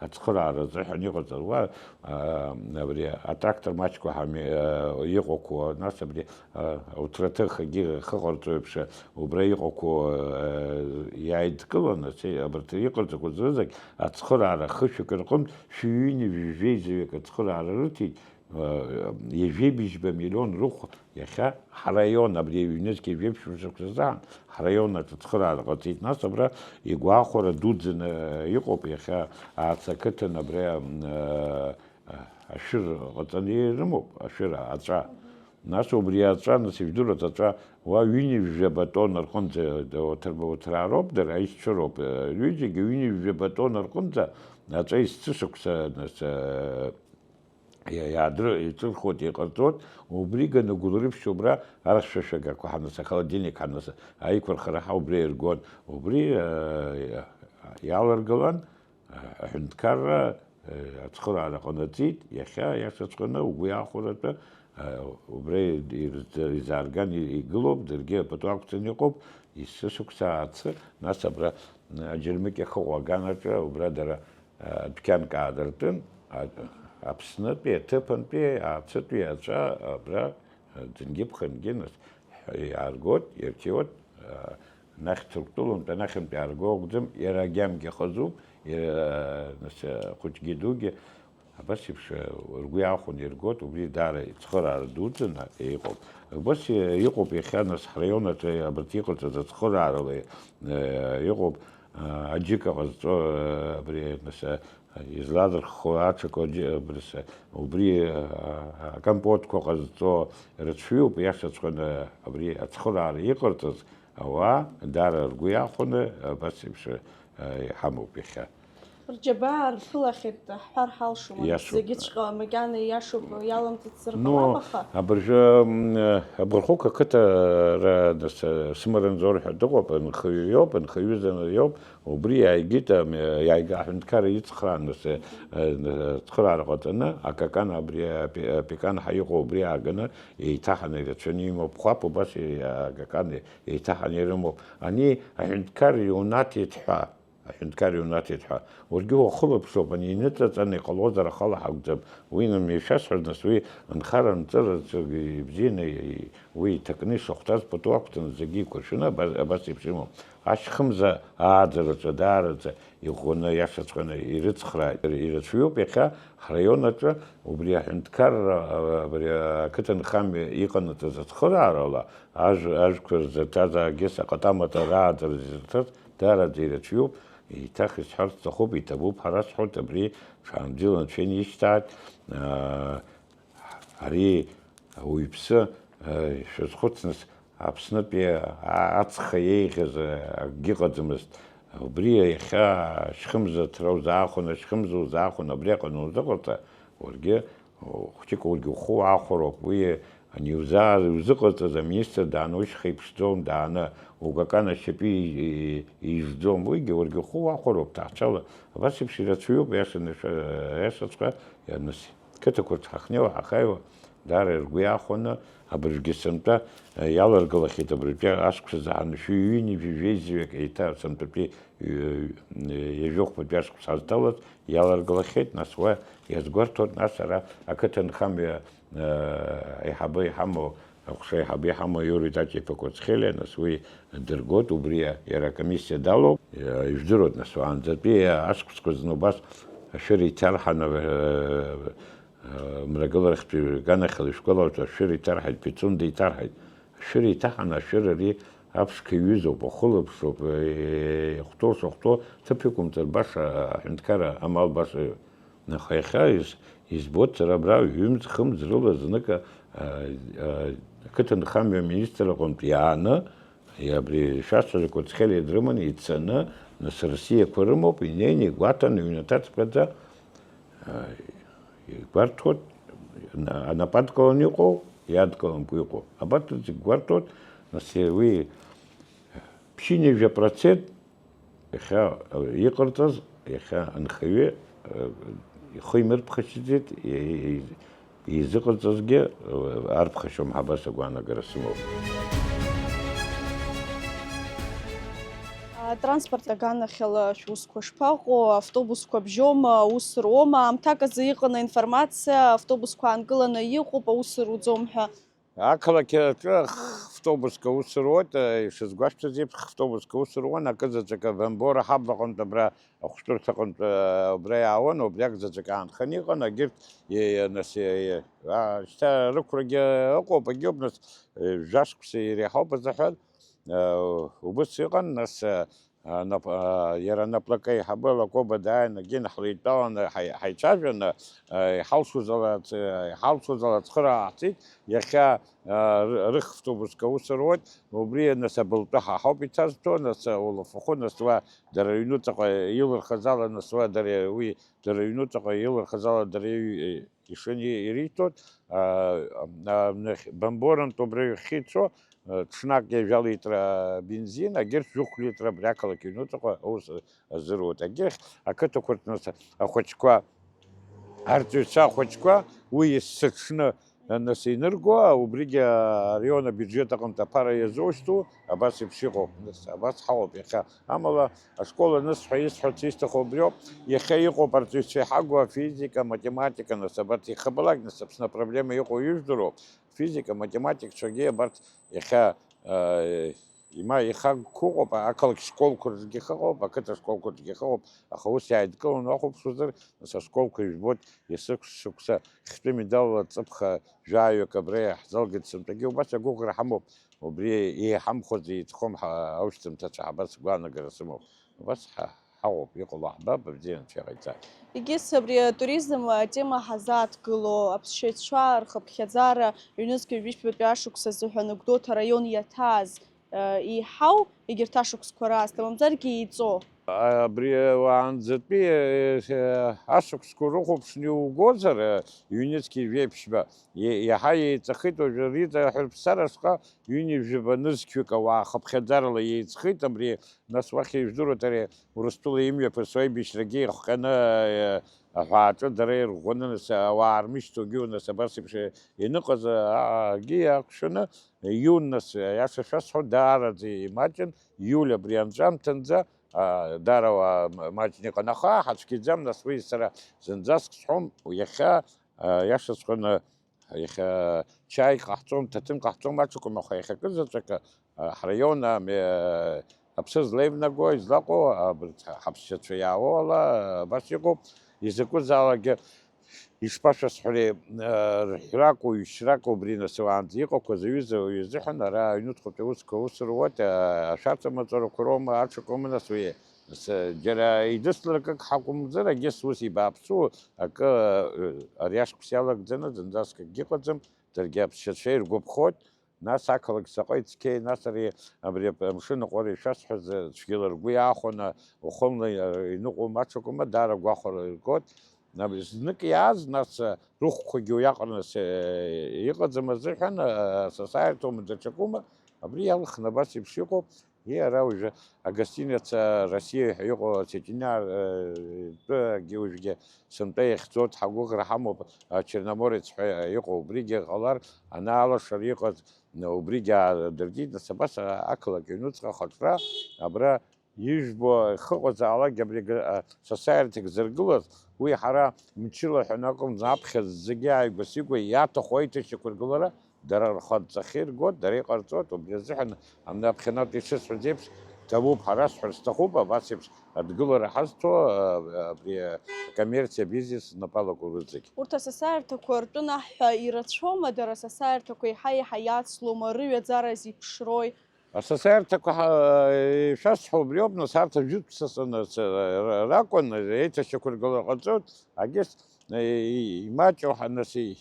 ацхыраара азыҳәан иҟарҵаз уа, а, абри атрактор маҷқәа ҳами-, а, иҟақәоу, нас абри, а, ауҭраҭыхагьы хыҟарҵо еиԥш, убра иҟақәоу, а, иааидкыланы, се-, абарҭ иҟарҵақәоу зынӡак ацхыраара хышәҩык рҟынтә шәи ҩынҩажәи жәеизаҩык ацхыраара рыҭеит, ҩажәеибжьба миллион рыхә иахьа ҳраион, абри аҩнызқь ҩажәеиԥшьба шықәса азы ҳраион аҿы ацхыраара ҟаҵеит. Нас абра игәахәара дуӡӡаны иҟоуп, иахьа Аацы ақыҭан абри, м, ашәыр ҟаҵаны ирымоуп, ашәыр аҵәа. Нас убри аҵәа, нас ижәдыруаз аҵәа, уа ҩынҩажәаба тонна рҟынӡа, уҭра-, уҭраароуп дара, аишьцәа роуп, рҩыџьагьы ҩынҩажәаба тонна рҟынӡа аҵәа есышықәса, нас, иа-, иаадыр-, иҿырхуеит, иҟарҵоит, убри ганы Гәылрыԥшь убра архьшәашәагақәа ҳаныс, ахолодильник ҳаныс, аиқәырхара ҳа убри иргон, убри, э, иаларгылан, э, аҳәынҭқарра, э, ацхыраара ҟанаҵеит, иахьа иашаҵәҟьаны угәы иахәаратәы, э, убра ирз-, изаарган и-, игылоуп, даргьы пату ақәҵаны иҟоуп, есышықәса аацы, нас абра, м, аџьармыкьа хыҟоу аганаҿы убра дара адәқьанк аадыртын, а-, Аԥснытәи, аҭыԥантәи, Ааԥсытәи аҵәа абра, аӡынгьы ԥхынгьы нас, иааргоит, ирҭиуеит, а, нахь Ҭырқәтәылантәи анахьынтәи иаарго акәӡам, иара агьамгьы хазуп, иара, нас, хәыҷгьы дугьы, абас еиԥш, ргәы иаахәаны иргоит, убри даара ицхыраара дуӡӡаны иҟоуп. Убас иҟоуп иахьа, нас, ҳраион аҿы абарҭ иҟарҵаз ацхыраарала, э, иҟоуп. Аџьыка ҟазҵо, абри, нас, излазырххо аҽақәа, абри, убри, акомпотқәа ҟазҵо рацәаҩуп, иашаҵәҟьаны абри ацхыраара иҟарҵаз ауаа даара ргәы иахәаны, абас еиԥш, иҳамоуп иахьа. Рџьабаа рԥылахьеит ҳҳәар ҳалшома, нас, иашоуп, зегьыҵәҟьа макьана ииашоуп, иаламҵыцзар ҟалап, ну, аха абыржәы, м, Абырхәык ақыҭа ра-, нас, Сымарынзор ҳәа дыҟоуп, нхаҩы иоуп, нхаҩы зны иоуп, убри иааигеит, ам, иааига-, аҳәынҭқарра ицхраан, нас, э, э, цхыраара ҟаҵаны, акакан абри, апе-, апекан ҳәа иҟоу убри ааганы, еиҭаҳаны ирацәаны имоуп, хәаԥ убас, э, акакан еиҭаҳаны ирымоуп. Ани аҳәынҭқарра иунаҭеит ҳәа, аҳәынҭқар иунаҭеит ҳәа. Уаргьы уахылаԥшуп, ани иныҵаҵаны иҟалозар ахала ҳакәӡам. Уи нам ишәасҳәаз, нас уи анхара анҵыраҿы ибзианы уи иҭакны ишахәҭаз пату ақәҵаны зегьы еиқәыршәаны абас, абас еиԥш имоуп. Ашьхымза ааӡараҿы даараӡа иӷәӷәаны, иашаҵәҟьаны ирыцхрааит. Ирацәаҩуп иахьа ҳраион аҿы убри аҳәынҭқарра, абри ақыҭанхамҩа иҟанаҵаз ацхыраарала ажә-, ажәқәа рзырҭаз, агес аҟатамаҭа рааӡара зырҭаз даараӡа ирацәаҩуп. Еиҭах исҳәарц сҭахуп, иҭабуп, ҳара сҳәоит, абри ҽаанбзиала анцәа инишьҭааит. Аа, ари ауаҩԥсы, аа, шәазхәыц, нас, Аԥснытәи а-, ацха еиӷьыз, а, акгьы ыҟаӡамызт. Убри иахьа ашьхымза аҭра узаахәан, ашьхымза узаахәан, абри аҟны узыҟарҵа, уаргьы, хәҷык уаргьы ухы уаахәароуп. Уи ани узаа-, узыҟарҵаз аминистр дааны ушьха иԥшӡом, дааны угакан ашьапы и-, и-, ижәӡом. Уигьы уаргьы ухы уахәароуп, ҭаацәала. Абас еиԥш ирацәаҩуп, иашаны, иашаҵәҟьа, ианыс-, қыҭақәа рҿы ҳахнеиуа, ҳахааиуа, даара ргәы иахәаны, абыржәгьы сынтәа, э, иаларгылахьеит, абыржәтәи ашықәсазы ҳаншәы ҩынҩажәи жәеизаҩык еиҭа сынтәатәи, э, э, ҩажәи хәбатәи ашықәс ҳазҭалаз иаларгылахьеит, нас уа иазгәарҭоит, нас ара ақыҭанхамҩа, э, аиҳабы иҳамоу, аҟәша аиҳабы иҳамоу Иури Тати-иԥа Кәацхелиа, нас уи дыргоит, убри иара акомиссиа далоуп, э, ижәдыруеит, нас уаанӡатәи ашықәсқәа зны убас ашәыра иҭарҳаны, э, Мрагыларахьтәи аганахьала ишәгәалауршәа, ашәыра иҭарҳаит, Пицунда иҭарҳаит. Ашәыра иҭаҳаны, ашәыра ари аԥшқа иҩызоуп, ахәылаԥшроуп, ихәҭоу шахәҭоу ҭыԥ иқәымҵар баша, аҳәынҭқарра амал баша. Аха иахьа из-, избоит сара абра ҩымз-хымз рыла знык, а, а, ақыҭанхамҩа аминистр аҟынтә иааны, Абри шәасҳәаз Кәыҵхелиа дрыманы ицаны, нас рсиақәа рымоуп, инеины игәаҭаны, иҩнаҭа цыԥхьаӡа, а, игәарҭоит, на-, анапы адкыланы иҟоу, иадкыламкәа иҟоу. Абарҭ зегь гәарҭоит, нас уи ԥшьынҩажәа процент иахьа, а, иҟарҵаз, иахьа анхаҩы, а, ихы имырԥхашьаӡеит, и-, и-, Изыҟарҵазгьы, э, арԥхашьом ҳәа абас агәаанагара сымоуп. Атранспорт аганахьала шәусқәа шԥаҟоу? Автобусқәа бжьома, аус руома? Аамҭак азы иҟан аинформациа, автобусқәа аанкыланы иҟоуп, аус руӡом ҳәа. Ақалақь аҿы автобусқәа аус руеит, э, ишазгәашәҭаз еиԥш, автобусқәа аус руан, акы заҵәык Бамбора ҳабла аҟынтә абра ахәшәтәырҭаҟынтә, э, убра иаауан, убри акзаҵәык аанханы иҟан, егьырҭ, е-, е-, нас, е-, е-, а, шьҭа рықәрагьы ыҟоуп, егьоуп, нас, э, жәашықәса иреиҳауп азыҳәан, э, убыс иҟан, нас, э, а, нап-, а, иара анаплакы аиҳабы Лакоба дааин, егьин ҳлеидтәаланы ҳаи-, ҳаицәажәаны, э, иҳалшоз ала ц-, иҳалшоз ала ацхыраара ҟаҳҵеит, иахьа, э, ры-, рыхавтобусқәа аус руеит, убри, нас, абылтәы ҳа ҳауп иҭазҭәо, нас, э, улафахәы, нас, уа дара рыҩнуҵаҟа илырхыз ала, нас уа дара уи, дара рыҩнуҵаҟа илырхыз ала дара ҩ-, ишаны ириҭоит, а, а, нахь-, Бамборантә убра ҩахьхьи ицо, а, ҽнак ҩажәа литра бензин, агьырҭ жәохә литра абри ақалақь ҩнуҵаҟа аус азыруеит. Агьырҭ ақыҭақәа рҟны ахәыҷқәа, арҵаҩцәа ахәыҷқәа уи есыҽны Нас инырго, убригьы араион абиуџьет аҟынтә аԥара иазушьҭоу, абас еиԥш иҟоуп. Нас абас ҳауп иахьа. Амала, ашкол анысҳәа, исҳәарц исҭаху убриоуп. Иахьа иҟоуп арҵаҩцәа иҳагу афизика, аматематика, нас абарҭ ихабалак, нас Аԥсны апроблема иҟоу ижәдыруоуп. Физика, математикцәагьы абарҭ иахьа, э, има ихагқәа ыҟоуп, ақалақь школқәа рҿгьы ыҟоуп, ақыҭа школқәа рҿгьы ыҟоуп, аха ус иааидкыланы уахәаԥшуазар, нас ашколқәа ижәбоит, есышықәса хьтәы медалла ҵыԥх жәаҩык абра иаҳзалгеит сынтәагьы, убас агәыӷра ҳамоуп, убри еиҳамхәаӡо еиҵхом ҳа-, аушьҭымҭацәа, абас гәаанагара сымоуп. Убас ҳа-, ҳаҟоуп, иҟало ҳбап, абзиа анцәа иҟаиҵааит. Егьыс абри атуризм атема ҳазааҭгыло, аԥсшьацәа рхыԥхьаӡара ҩнызқьи ҩажәи ԥшьбатәи ашықәс азыҳәан Гәдоуҭа араион иаҭааз, еиҳау егьырҭ ашықәсқәа раасҭа, мамзаргьы еиҵо? Абри уаанӡатәи, э, ашықәсқәа рыхәаԥшны иугозар, э, ҩнызқьи жәеиԥшьба, е-, иаҳа еиҵахеит уажәы Риҵа аҳәырԥсара шҟа ҩынҩажәаба нызқьҩык ауаа хыԥхьаӡарала еиҵхеит, абри, нас, уахь ижәдыруеит ари Урыстәыла имҩаԥысуа аибашьрагьы ихҟьаны, э, аҳәааҿы дара ирӷәӷәаны, нас, ауаа рмышьҭуагьы, нас, абас еиԥш ианыҟаз, а-, агьы иақәшәаны, иун, нас, аиаша шәасҳәо, даараӡа имаҷын, иуль абри анҵәамҭанӡа, а, даара уа м-, маҷны иҟан, аха ҳацәгьаӡам, нас уи сара зынӡаск сҳәом, иахьа, а, иашаҵәҟьаны, иахьа чаик ҟаҳҵом, ҭаҭын ҟаҳҵом аҽакәым, аха иахьакы заҵәык, а, ҳраион ами, а, аԥсы злеивнаго, излаҟоу, абарҭ ҳаԥсшьацәа иаауа ала, абас иҟоуп, изакәызаалакгьы ишԥашәасҳәари, э, рҳәрак, уаҩшьрак убри нас уаанӡа иҟақәаз аҩыза уаҩы изыҳәан ара аҩнуҵҟатәи аусқәа аус руеит, э, ашәарҭа маҵурақәа роума, аҽакоума нас уи? Нас, э, џьара идыслар акык ҳакәымзар, егьыс ус ибааԥсу акы, э, ари ашықәс иалагӡаны зынӡаск акгьы ыҟаӡам, даргьы аԥсшьацәа иргәаԥхоит. Нас ақалақь заҟа ицқьеи, нас ари, абри ап-, амшын аҟәара ишәасҳәаз, цәгьала ргәы иаахәаны, уахынла, э, иныҟәом аҽакәым, даара агәахәара иргоит. Абри знык иааз, нас, э, рыхәқәагьы уиаҟара нас, э, иҟаӡам азыҳәан, э, асасааирҭоума, даҽакума, абри иалхны абас еиԥш иҟоуп. Иара уажәы агостиница Россия ҳәа иҟоу Ацетиниа, э, тәы, агьы уажәгьы сынтәа иахьӡоу дҳагәыӷра ҳамоуп, а, Черноморец ҳәа иҟоу, убригьы ҟалар, анаалашара иҟаз, убригьы аадыртит, нас абас, а, ақалақь аҩнуҵҟа ахаҿра, абра ижәбо ихыҟазаалак, абри га-, а, сасааирҭак зыргылаз, уи ҳара мчыла ҳәа акәым, аԥхьа зегьы ааигәа-сигәа иаҭаху аиҭашьақәыргылара, дара рхы адҵахьы иргоит, дара иҟарҵоит, убри азыҳәан, амни аԥхьанатә ишысҳәаз еиԥш, ҭабуп, ҳара сҳәар сҭахуп, абас еиԥш адгылара ҳазҭо, а, абри акоммерциа, абизнес знапы алаку рызегь. Урҭ асасааирҭақәа ртәы наҳҳәа ирацәоума, дара асасааирҭақәа еиҳа-еиҳа иацлома, рыҩаӡара зеиԥшрои? Асасааирҭақәа ҳа-, ишәасҳәо убриоуп, нас арҭ ажәытә сасанарцәа ра-, ракәын, еиҭашьақәыргылара ҟарҵоит, агьыс, е, имаҷу ҳа-, нас, и-,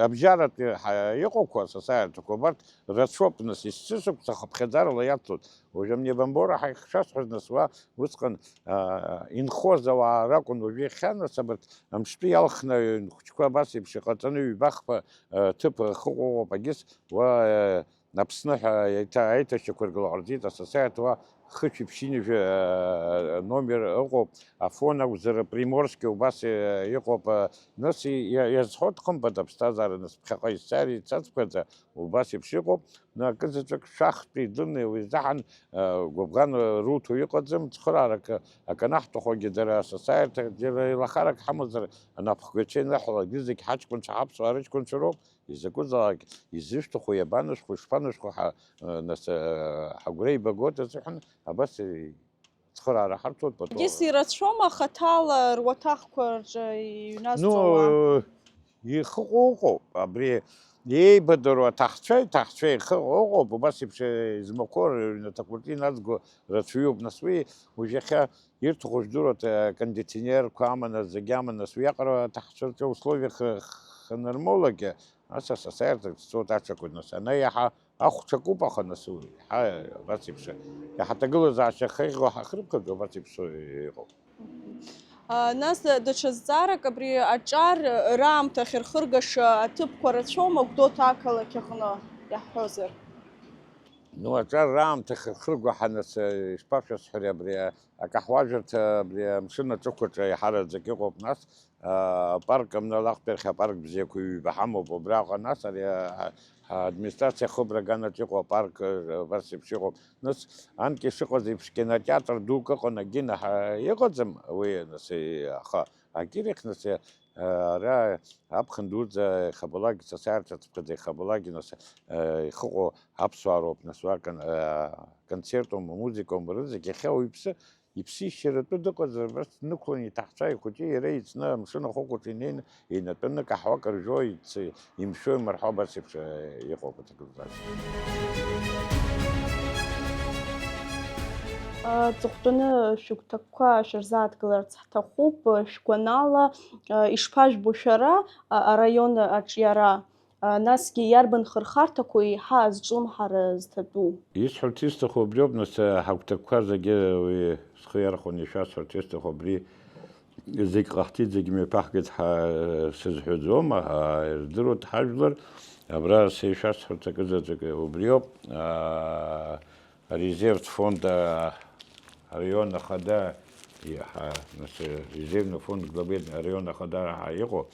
абжьаратәи ҳа-, иҟоуқәа, асасааирҭақәа, убарҭ рацәоуп, нас, есышықәса хыԥхьаӡарала иацлоит. Уажәы амни абамбора ҳаихшәасҳәаз, нас, уа усҟан, а, инхоз ауаа ракәын, уажәы иахьа, нас, абарҭ амҿтәы иалхны аҩын хәыҷқәа абас еиԥш иҟаҵаны ҩба-хԥа, а, ҭыԥ ахыҟоуп, агьыс уа, а, Аԥсны ҳәа еиҭа-, аиҭашьақәыргыла ҟарҵеит, асасааирҭа уа хышәи ԥшьынҩажәи, а, номер ыҟоуп, Афон акәзар, Приморски убас, а, иҟоуп, а, нас и-, иа-, иазҳәоит хымԥада аԥсҭазаара, нас ԥхьаҟа исцар ицацԥхьаӡа, убас еиԥш иҟоуп, на акызаҵәык шәахтәи дыни уи заҳан, а, гәыбӷан, а, руҭо иҟаӡам, цхыраарак, а, аканаҳҭахогьы дара асасааирҭа џьара еилахарак ҳамазар, анапхгаҩцәа иныҳәалакгьы зегь ҳаҷкәынцәа, ҳаԥсуаа рыҷкәынцәа роуп. Изакәызаалак изышәҭаху, иабанышәху, ишԥанышәху ҳа, э, нас, э, ҳагәра ибагоит азыҳәан, абас, э, цхыраара ҳарҭоит пату. Егьыс ирацәоума хаҭала руаҭахқәа рҿы иҩназҵо ауаа? Ну, ихыҟоу ыҟоуп, абри еибадыруа аҭахцәа, иҭахцәа ихыҟоу ыҟоуп, убас еиԥш, э, измақәоу рыҩнаҭақәа рҿы иназго рацәаҩуп, нас уи уажә иахьа ирҭаху жәдыруа, э, кондиционерқәа аманы, зегь аманы, нас уиаҟара аҭахцәа рҿы условиа х-, ханармоулагьы, Ас асасааирҭак дцоит аҽакуа, нас, ана иаҳа ахәҽакуп, аха, нас, уи, ҳа, абас еиԥш, иаҳа аҭагылазаашьа ахьеиӷьу ҳахрыԥхьаӡо, абас еиԥш иҟоуп. А, нас, даҽа зҵаарак, абри аҿар раамҭа ахьырхыргаша аҭыԥқәа рацәоума Гәдоуҭа ақалақь аҟны, иаҳҳәозар? Ну, аҿар раамҭа ахьырхырго ҳа, нас, ишԥашәасҳәари, абри акаҳуажәырҭа, абри амшын аҿықәаҿы еиҳараӡак иҟоуп, нас, Апарк амнала ахәтәархь апарк бзиақәа ҩба ҳамоуп, убраҟа нас ари, а, а, администрациа ахыбра аганаҿ иҟоу апарк, э, абас еиԥш иҟоуп. Нас анкьа ишыҟаз еиԥш кинотеатр дук ыҟан, агьына ҳа-, иҟаӡам уи, нас, э, аха акирахь, нас, э, ара аԥхын дуӡӡа ихабалак, сасааирҭаҵәҟьаӡа ихабалак, нас, э, ихыҟоу аԥсуаа роуп, нас, уа кон-, э, концертума, музыкаума рызегь иахьа уаҩԥсы Иԥсишьаратәы дыҟазар, абас днықәлан иҭаҳцәа ихәыҷы иара ицны амшын ахәыкәаҿы инеины, инатәаны каҳуак ржәуа, иц-, имшәо имырҳәо абас еиԥш, э, иҟоуп аҭагылазаашьа. Аҵыхәтәаны шәыгәҭакқәа шәырзааҭгыларц ҳҭахуп, шәгәанала, э, ишԥажәбо шәара, а, араион аҿиара? А, насгьы иарбан хырхарҭақәоу еиҳа азҿлымҳара зҭатәу? Исҳәарц исҭаху убриоуп, нас, ҳагәҭакқәа зегьы уи схы иархәаны ишәасҳәарц исҭаху абри зегь ҟаҳҵеит, зегь мҩаԥаҳгеит ҳәа сызҳәаӡом, аха ирдыруеит ҳажәлар, абра са ишәасҳәарц акызаҵәык убриоуп. Аа, Арезервтә фонд, а, араион ахада, иаҳа, нас, резервный фонд главы араион ахада ҳәа иҟоу,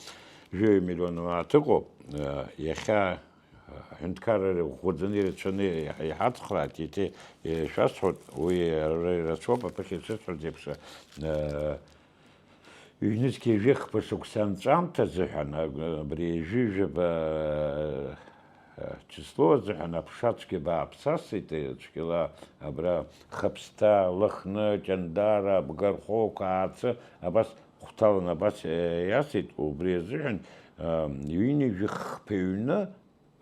жәаҩа миллион мааҭ ыҟоуп, а, иахьа Аҳәынҭқарра ӷәӷәаӡаны ирацәаны иҳацхрааит, еиҭа ишәасҳәоит, уи ра-, ирацәоуп, аԥыхьа ишысҳәаз еиԥш, э, ҩнызқьи жәахԥа шықәса анҵәамҭа азыҳәан, аб-, абри ҩажәи жәаба, э, число азыҳәан аԥша цәгьа бааԥсасит, э, цәгьала абра Хаԥсҭа, Лыхны, Ҷандара, Абгархәыҟәқәа, Аацы, абас хәҭаланы абас, э, иасит, убри азыҳәан, э, ҩынҩажәи хԥа ҩны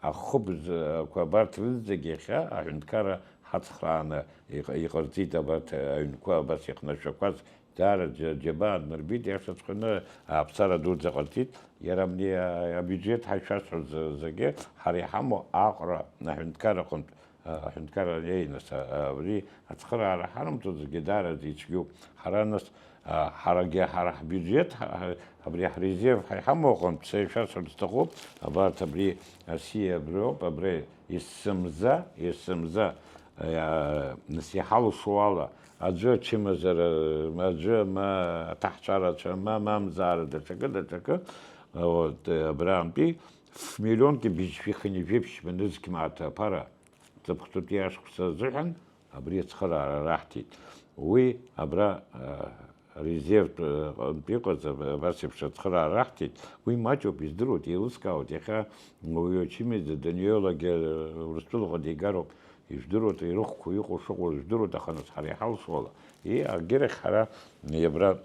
ахыбзқәа абарҭ рыдагь иахьа аҳәынҭқарра ҳацхрааны иҟ-, иҟарҵеит абарҭ аҩнқәа абас иахнашәақәаз, даара џьа-, џьабаа днарбеит, иашаҵәҟьаны аԥсара дуӡӡа ҟарҵеит. Иара абни, а, абиуџьеҭ ҳаишәасҳәоз за-, зегьы ҳара иҳамоу Аҟәра аҳәынҭқарра аҟынтә, а, аҳәынҭқарра иеиныс, а, абри ацхыраара ҳарымҭо зегьы даараӡа ицәгьоуп. Ҳара нас, а, ҳарагьы ҳара ҳбиуџьеҭ, ҳа-, ҳа-, абри ҳрезерв ҳа иҳамоу аҟынтә са ишәасҳәарц сҭахуп, абарҭ абри асиа абриоуп, абри есымза, есымза, а, нас иҳалшо ала, аӡәы ачымазара, аӡәы ма аҭаҳцәарацәа, ма мамзаара даҽакы, даҽакы, вот, абрантәи ф-, миллионки быжьшәи хынҩажәи ԥшьба нызқь мааҭ аԥара ҵыԥх ҵәытәи ашықәса азыҳәан абри ацхыраара раҳҭеит. Уи абра, а, резервтә, а, ҟынтә иҟаз аб-, абас еиԥш ацхыраара раҳҭеит. Уи маҷуп, издыруеит, еилыскаауеит. Иахьа уи ачымазаҩ даниолагьы, а, Урыстәылаҟа дигароуп. Ижәдыруеит, ирыхәқәа иҟоу шыҟоу жәдыруеит, аха нас ҳара иҳалшо ала. И, агьырахь ҳара абра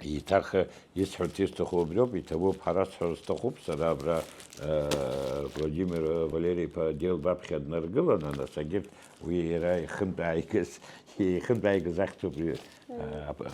Еиҭах исҳәарц исҭаху убриоуп, иҭабуп, ҳара сҳәар сҭахуп, сара абра, э, Владимир Валери-иԥа Делба аԥхьа днаргыланы, нас, егьырҭ уи иара ихынтә ааигаз, ихынтә ааигаз ахьӡуп, э, ап-,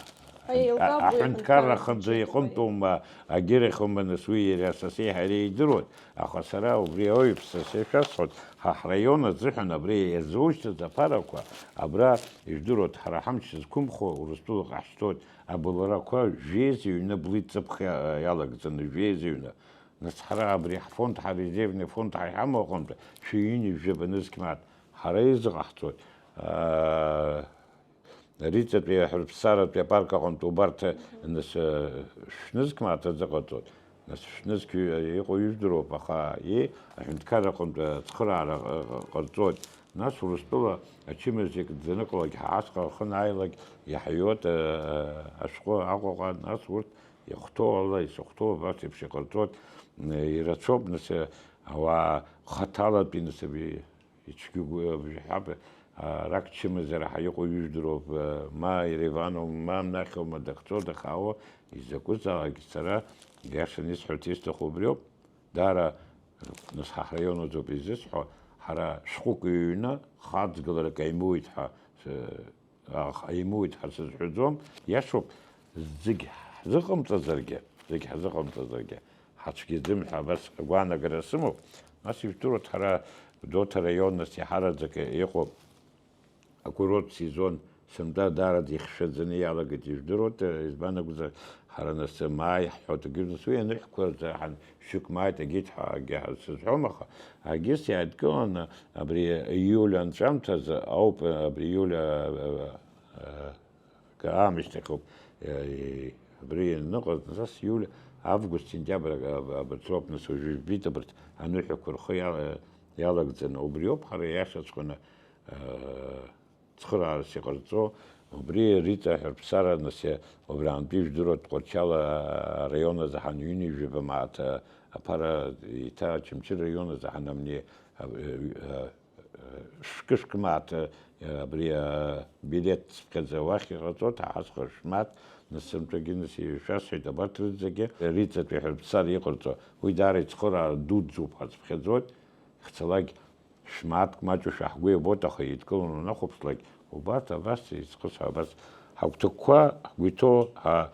Аилкаап уи аҳәынҭқарра аҳәынҭқарра ахьӡуп, аҿы иҟынтәума, агьырахьума, нас уи иара са сеиҳа иара идыруан, аха сара убри ауаҩԥсы сашәасҳәоит, ҳа ҳраион азыҳәан абри иазушьҭыз аԥарақәа, абра, ижәдыруеит, ҳара ҳамч зқәымхо Урыстәылаҟа ҳшьҭоит, Абылрақәа жәеиза ҩны блит ҵыԥх иа-, иалагӡаны, жәеиза ҩны. Нас ҳара абри ҳфонд, ҳарезервный фонд ҳа иҳамоу аҟынтә, шәи ҩынҩажәи жәаба нызқь мааҭ ҳара изыҟаҳҵоит. Аа, Риҵатәи аҳәырԥсаратәи апарк аҟынтә убарҭ, нас, шәнызқь мааҭ азыҟаҵоит. Нас шәнызқь иҟоу ижәдыруоуп, аха, и, аҳәынҭқарра аҟынтә ацхыраара ҟарҵоит. Нас Урыстәыла ачымазаҩ даныҟалак, ҳа ҳашҟа ахы анааилак, иаҳҩуеит, э, ашәҟәы Аҟәаҟа, нас урҭ иахәҭоу ала, исыхәҭоу абас еиԥш иҟарҵоит, э, ирацәоуп, нас, э, ауаа хаҭалатәи, нас, абри ицәгьоу абжьаҳәа, а, рак чымазара ҳа иҟоу ижәдыруоуп, э, ма Ереваноу, ма нахьоума дахьцо, дахаауа, изакәызаалак сара иашаны исҳәарц исҭаху убриоуп. Даара, нас, ҳа ҳраион аҿоуп изысҳәо, ҳара шәҟәык ҩны хаҵгыларак аимуит ҳәа, с-, аха аимуит ҳәа сызҳәаӡом, иашоуп, зегь ҳзыҟамҵазаргьы, зегь ҳзыҟамҵазаргьы, ҳацәгьаӡым ҳәа абас агәаанагара сымоуп, нас ижәдыруеит, ҳара Гәдоуҭа араион, нас, иаҳараӡак иҟоуп. Акурорт сезон сынтәа даараӡа ихьшәаӡаны иалагеит, ижәдыруеит, избан акәзар, ҳара нас мааи ҳҳәоит, егьырҭ нас уи аныҳәқәа рзы ҳан-, шәҩык мааит, егьит ҳәа акгьы ҳа-, сызҳәом, аха егьыс иааидкыланы абри ииуль анҵәамҭазы ауп, абри ииуль, а, а, а, аамышьҭахьоуп, а, и-, абри ианыҟаз, нас ииуль, август, сентиабр, а, а, абарҭ роуп, нас уажәы ижәбеит абарҭ аныҳәақәа рхы иала-, иалагӡаны, убриоуп ҳара иашаҵәҟьаны, а, цхыраарас иҟарҵо, убри Риҵа аҳәырԥсара, нас, убри аамҭа ижәдыруа Тҟәарчал араион азы ҳан ҩынҩажәаба мааҭ аԥара, еиҭа Очамчыра араион азы ҳан амни, а, а, а, шәкы-шәкы мааҭ, а, абри, а, билет цыԥхьаӡа уахь иҟарҵоит, ҳа ҳазхәа шәмааҭ, нас сынтәагьы, нас, ишәасҳәеит, абарҭ рыдагьы Риҵатәи аҳәырԥсара иҟарҵо, уи даара ицхыраара дуӡӡоуп ҳәа сыԥхьаӡоит, ихцалак Шә-, мааҭк маҷушәа ҳгәы иабоит, аха еидкыланы унахәаԥшлак, убарҭ абас, исхысҳәа абас, ҳагәҭакқәа, ҳгәы иҭоу, ҳа-,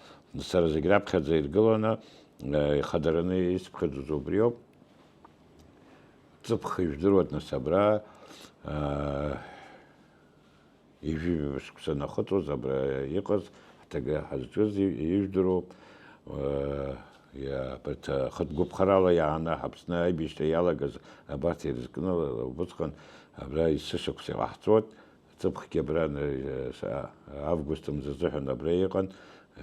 сара зегь раԥхьаӡа иргыланы, э, ихадараны исыԥхьаӡоз убриоуп. Ҵыԥх ижәдыруеит, нас, абра, э, ижәибаба шықәса нахыҵуаз абра иҟаз, ҳҭагы ҳазҿыз и-, ижәдыруоуп. Э, иа-, абарҭ, э, хатә гәаԥхарала иааны Аԥсны аибашьра иалагаз абарҭ ирызкны, убысҟан абра есышықәса иҟаҳҵоит. Ҵыԥхгьы абра, э, с-, а-, август мза азыҳәан абра иҟан. Э,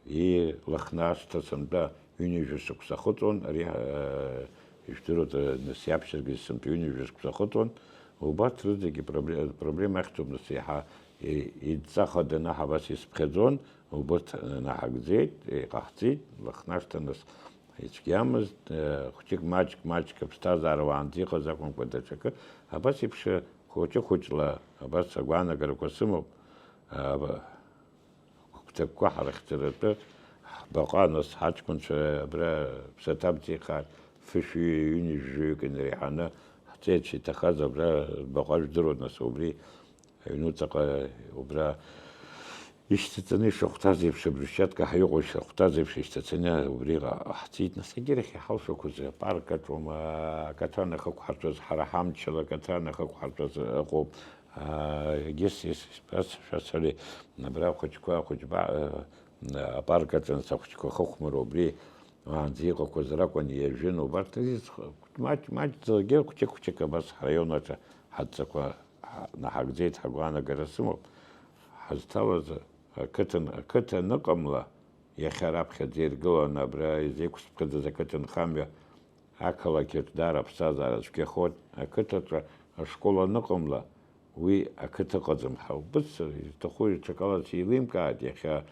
и Лыхны ашҭа сынтәа ҩынҩажәа шықәса ахыҵуан, ари, э, Ижәдыруада, нас иаԥхьаргьы сынтәа ҩынҩажәа шықәса ахыҵуан, убарҭ рызегьы пробле-, проблема ахьӡуп, нас иаҳа и-, идҵа хаданы ҳабас исыԥхьаӡон, убарҭ наҳагӡеит, иҟаҳҵеит, Лыхнашҭа нас ицәгьамызт, э, хәҷык маҷк, маҷк аԥсҭазаара уаанӡа иҟаз акәымкәа даҽакы, абас еиԥш хәыҷы-хәыҷла, абас агәаанагарақәа сымоуп, аба-, Гәҭакқәа ҳарыхьӡаратәы ҳбаҟа, нас ҳаҷкәынцәа абра ԥсаҭа бзиахааит, фышәҩы, ҩынҩажәаҩык инареиҳаны ҳҵеицәа иҭахаз абра рбаҟа жәдыруан, нас убри аҩнуҵаҟа убра ишьҭаҵаны ишахәҭаз еиԥш абрусчатка ҳаиҟәа ишахәҭаз еиԥш ишьҭаҵаны убриаҟа ҳҵит, нас егьырахь иҳалшақәоз апарк аҿоума, акаҭран ахықәҳарҭәаз, ҳара ҳамчала акаҭран ахықәҳарҭәаз ыҟоуп. Егьыс исҳәаз шәасҳәари, абра ахәыҷқәа, ахәыҷба, апарк аҿы анс ахәыҷқәа хыхәмаруа убри уаанӡа иҟақәаз ракәын, иажәын, убарҭ маҷ-маҷӡакгьы хәҷык-хәҷык абас ҳраион аҿы ҳадҵақәа наҳагӡеит, ҳагәаанагара сымоуп. Ҳазҭалаз ақыҭан-, ақыҭа аныҟамла, иахьа раԥхьаӡа иргыланы абра изеиқәсыԥхьаӡаз ақыҭанхамҩа, ақалақь аҿы даара аԥсҭазаара цәгьахоит. Ақыҭаҿы ашкол аныҟамла, уи ақыҭа ыҟаӡам. Ҳаубыццар, изҭаху ҽакала еиликааит, иахьа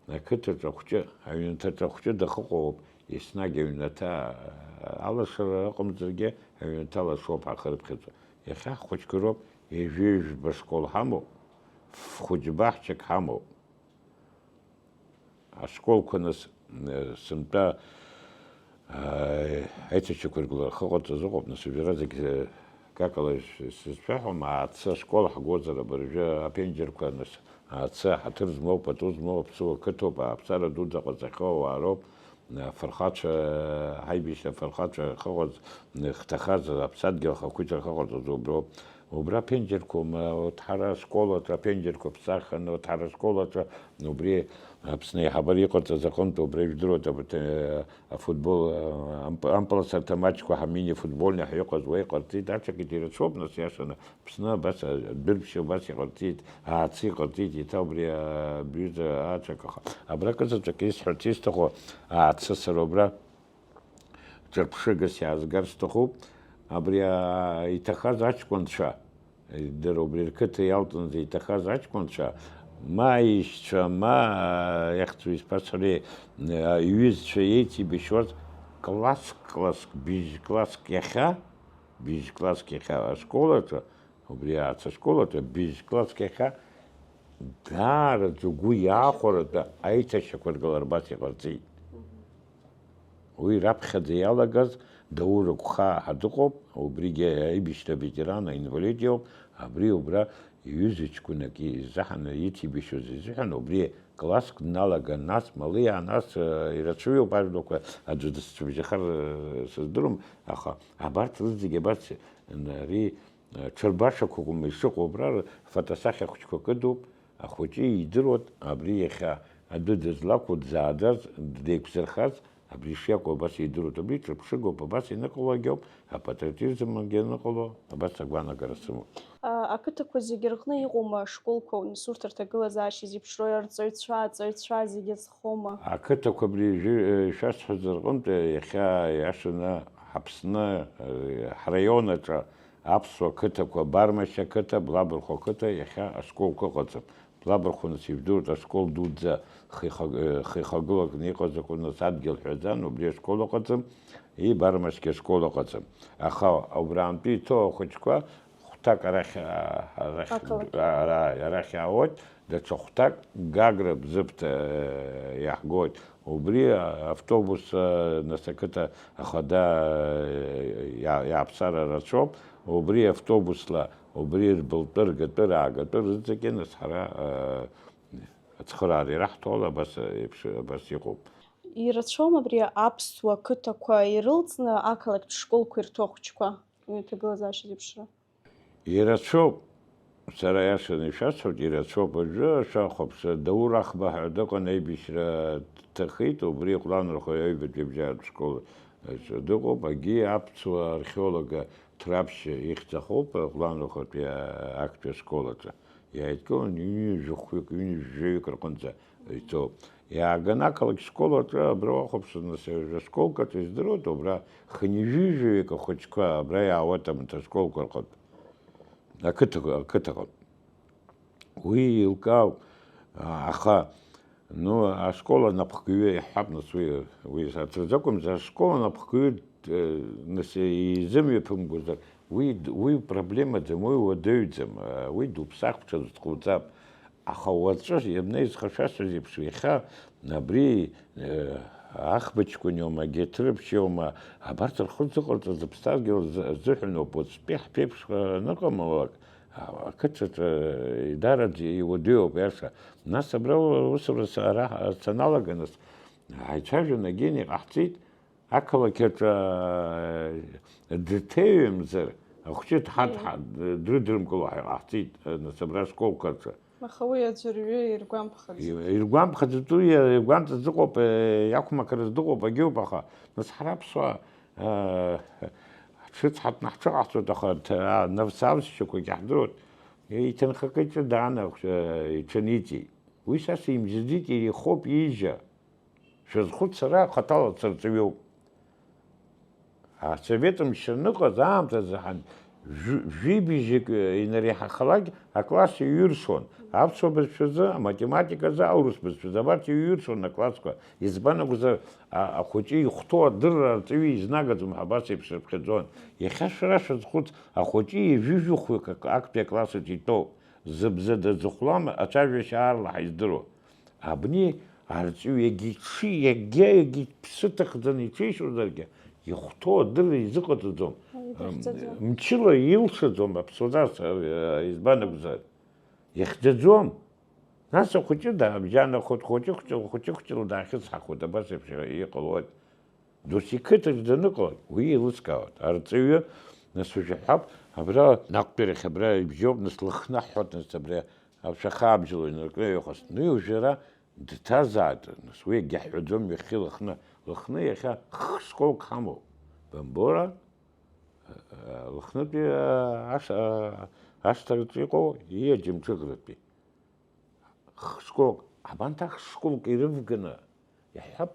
ақыҭаҿы ахәҷы, аҩнаҭаҿы ахәҷы дахыҟоуп, еснагь аҩнаҭа алашара ыҟамзаргьы, аҩнаҭа лашоуп ҳахырыԥхьаӡо. Иахьа ҳхәыҷқәа роуп, ҩажәи ҩажәба школ ҳамоуп, ф-, хәыҷба хәҷык ҳамоуп. Ашколқәа, нас, э, сынтәа, э, аиҭашьақәыргылара ахы ыҟаҵаз ыҟоуп, нас, уажәра зегь, э, какала ис-, сызшәаҳәом, аацы ашкол ҳгозар, абыржәы аԥенџьырқәа, нас, аацы ҳаҭыр змоу, пату змоу аԥсуа қыҭоуп, ааԥсара дуӡӡа ҟаҵахьоу ауаа роуп, э, афырхацәа, э, ҳаибашьра афырхацәа ахьыҟаз, э, хҭахаз, аԥсадгьыл ахақәиҭра ахьыҟарҵаз уброуп. Убра аԥенџьырқәа, ма, урҭ ҳара ашколаҿы аԥенџьырқәа ԥсахын, урҭ ҳара ашколаҿы убри Аԥсны аиҳабыра иҟарҵаз аҟынтә убра ижәдыруеит, абарҭ, э, афутбол, э, амп-, ампыласырҭа маҷқәа ҳамини-футбольни ҳәа иҟаз уа иҟарҵеит, аҽакгьы ирацәоуп, нас, иашаны, Аԥсны абас, э, адәырԥшьа убас иҟарҵеит, аацы иҟарҵеит, еиҭа убри, э, абри аҩыза аҽак, аха абра акызаҵәык исҳәарц исҭаху, аацы сара убра ҿырԥшыгас иаазгар сҭахуп, абри, аа, иҭахаз аҷкәынцәа, дара убри рқыҭа иалҵынӡа иҭахаз аҷкәынцәа, ма аишьцәа, ма, аа, иахьӡу исбацәари, аа, иҩызцәа еицеибашьуаз, класск, класск, быжь класск иахьа, быжь класск иахьа ашкол аҿы, убри аацы ашкол аҿы, быжь класск иахьа, даараӡа угәы иаахәаратәы аиҭашьақәыргылара абас иҟарҵеит. Уи раԥхьаӡа иалагаз Даур Агәхаа ҳәа дыҟоуп, убригьы аибашьра аветеран, аинвалид иоуп, абри убра иҩыза ҷкәынак изаҳаны иҭибашьуаз изыҳәан, убри класск дналаган, нас Малиа, нас, э, ирацәаҩуп ажәлақәа, аӡәы дысцәыбжьахар, э, сыздырам, аха абарҭ рызегьы абас, н-, ари, э, ҽырбашақәакәым ишыҟоу, абра рфотосахьа хәыҷқәа кыдуп, ахәыҷы идыруеит, абри иахьа адәы дызлақәу, дзааӡаз, деиқәзырхаз, абри шиакәу абас идыруеит, абри ҿырԥшыгоуп, абас иныҟало агьоуп, апатриотизмгьы аныҟало, абас агәаанагара сымоуп. А, ақыҭақәа зегьы рҟны иҟоума ашколқәа, нас урҭ рҭагылазаашьа зеиԥшроу, арҵаҩцәа, аҵаҩцәа зегьы зхоума? Ақыҭақәа абри ижәы-, ишәасҳәаз рҟынтә иахьа иашаны Ҳаԥсны, э, ҳраион аҿы аԥсуа қыҭақәа, Бармашь ақыҭа, Блабырхә ақыҭа иахьа ашколқәа ыҟаӡам. Блабырхәынас ижәдыруеит, ашкол дуӡӡа хихаг-, э, хихагылакны иҟаз акәын, нас адгьыл ҳәаӡан, убри ашкол ыҟаӡам, и Бармашьгьы ашкол ыҟаӡам. Аха убраантәи иҭоу ахәыҷқәа хәҭак арахь, а, арахь, ақалақь. Ара, арахь иаауеит, даҽа хәҭак Гагра Бзыԥҭа, э, иаҳгоит. Убри автобус, э, нас ақыҭа ахада, э, иа-, иааԥсара рацәоуп. Убри автобусла, убри рбылтәы, ргатәы, раагатәы рыдҵагьы, нас ҳара, э, ацхыраара ираҳҭо ала абас еиԥш, абас иҟоуп. Ирацәоума абри аԥсуа қыҭақәа ирылҵны ақалақьтә школқәа ирҭо ахәыҷқәа, аҭагылазаашьа зеиԥшроу? Ирацәоуп. Сара иашаны ишәасҳәоит, ирацәоуп. Уажәы шәахәаԥш, Даур Ахба ҳәа дыҟан, аибашьра дҭахеит, убри Ҟәланырхәа аҩбатәи абжьаратә школ аҿы дыҟоуп, егьи аԥсуа археолог Ҭраԥшь ихьӡ ахоуп Ҟәланырхәатәи актәи ашкол аҿы. Иааидкыланы ҩынҩажәи хәҩык, ҩынҩажәи жәаҩык рҟынӡа ицоуп. Иааганы ақалақь школ аҿы абра уахәаԥшыр, нас, ҩажәа школк аҿы издыруеит, убра хынҩажәи-жәаҩык ахәыҷқәа абра иаауеит амаҭәашколқәа рҟынтә, ақыҭа-, ақыҭаҟынтә. Уи еилкаауп, а, аха, ну, ашкол анапхгаҩы иаҳҳәап, нас, уи, уи аӡәырӡәы акәымзар, ашкол анапхгаҩы, э, нас, изымҩаԥымгозар, уи д-, уи проблемаӡам, уи уадаҩӡам, а, уи дуԥсахт, ҽаӡә дҟауҵап. Аха уаҵәы, иабнеизхашәашаз еиԥш, иахьа абри, э, Ахбыҷкәын иоума, Геҭрыԥшь иоума, абарҭ рхы зыҟарҵаз аԥсадгьыл азы-, азыҳәаноуп, уаҵәтәи ҳԥеиԥшқәа аныҟамлалак, а-, ақыҭаҿы идараӡа иуадаҩуп, иаша. Нас абра усура са-, ара саналага, нас, ҳаицәажәан, агьенеи ҟаҳҵеит, ақалақь аҿы, а, дҭеиҩымзар, ахәҷы дҳа-, Мм. дҳа-, дрыдрымкыло ҳа-, ҳаҳҵеит, а, нас абра ашколқәа рҿы. Аха уи аӡәырҩы иргәамԥхаӡеит. Иргәамԥхаӡеит, уи игәамҵыз дыҟоуп, э, иақәмақарыз дыҟоуп, агьоуп, аха, нас, ҳара аԥсуаа, э, ҳҽыц ҳатәны ҳҽыҟаҳҵоит, аха ҭ-, а, навсаавсшьақәагьы ҳдыруеит. Иҭынхакы иҿы дааны, э, иҽаниҵеит. Уи са симӡаӡеит, иара ихоуп иижьа. Шәазхәыц, сара хаҭала сырҵаҩуп. Асовет мчра аныҟаз аамҭазы ҳан-, жәи-, жәибжьык, э, инареиҳахалак акласс иҩыршон. Аԥсуа бызшәазы, аматематиказы, аурыс бызшәазы, абарҭ иҩыршон аклассқәа. Избан акәзар, а-, ахәыҷы ихәҭоу адырра арҵаҩы изнагаӡом ҳәа абас еиԥш рыԥхьаӡон. Иахьа шәара шәазхәыц, ахәыҷы ҩажәи жәохәҩык ак-, актәи акласс аҿы итәоуп. Зыбза дазыхәлам ацәажәашьа аарлаҳа издыруа. Абни арҵаҩы егьа иҽи-, егьа, егьа иԥсы ҭыхӡаны иҽишьозаргьы, ихәҭоу адырра изыҟаҵаӡом. М-, Иахьӡаӡом. Мчыла илшаӡом аԥсуа ҵас, а, избан акәзар. Иахьӡаӡом. Нас ахәыҷы даабжьанахоит, хәыҷы-хәыҷы, хәыҷы-хәыҷыла даахьысҳахоит, абас еиԥш иҟалоит. Досу иқыҭаҿ даныҟалак, уи еилыскаауеит. Арҵаҩы, нас, уажә иаҳҳәап, абра наҟтәирахь абра ибжьоуп, нас, Лыхны ҳҳәоит, нас, абра ашәахаабжьала инаркны иҟасҵоит. Уи уажәы ара дҭазааит, нас, уи егьаҳҳәаӡом, иахьа Лыхны. Лыхны иахьа х-школк ҳамоуп. Бамбора, э, Лыхнытәи, э, аш-, э, ашҭаҿы иҟоу, иаџьымҽыӷратәи. Х-школк, абанҭ ах-школк ирывганы, иаҳҳәап,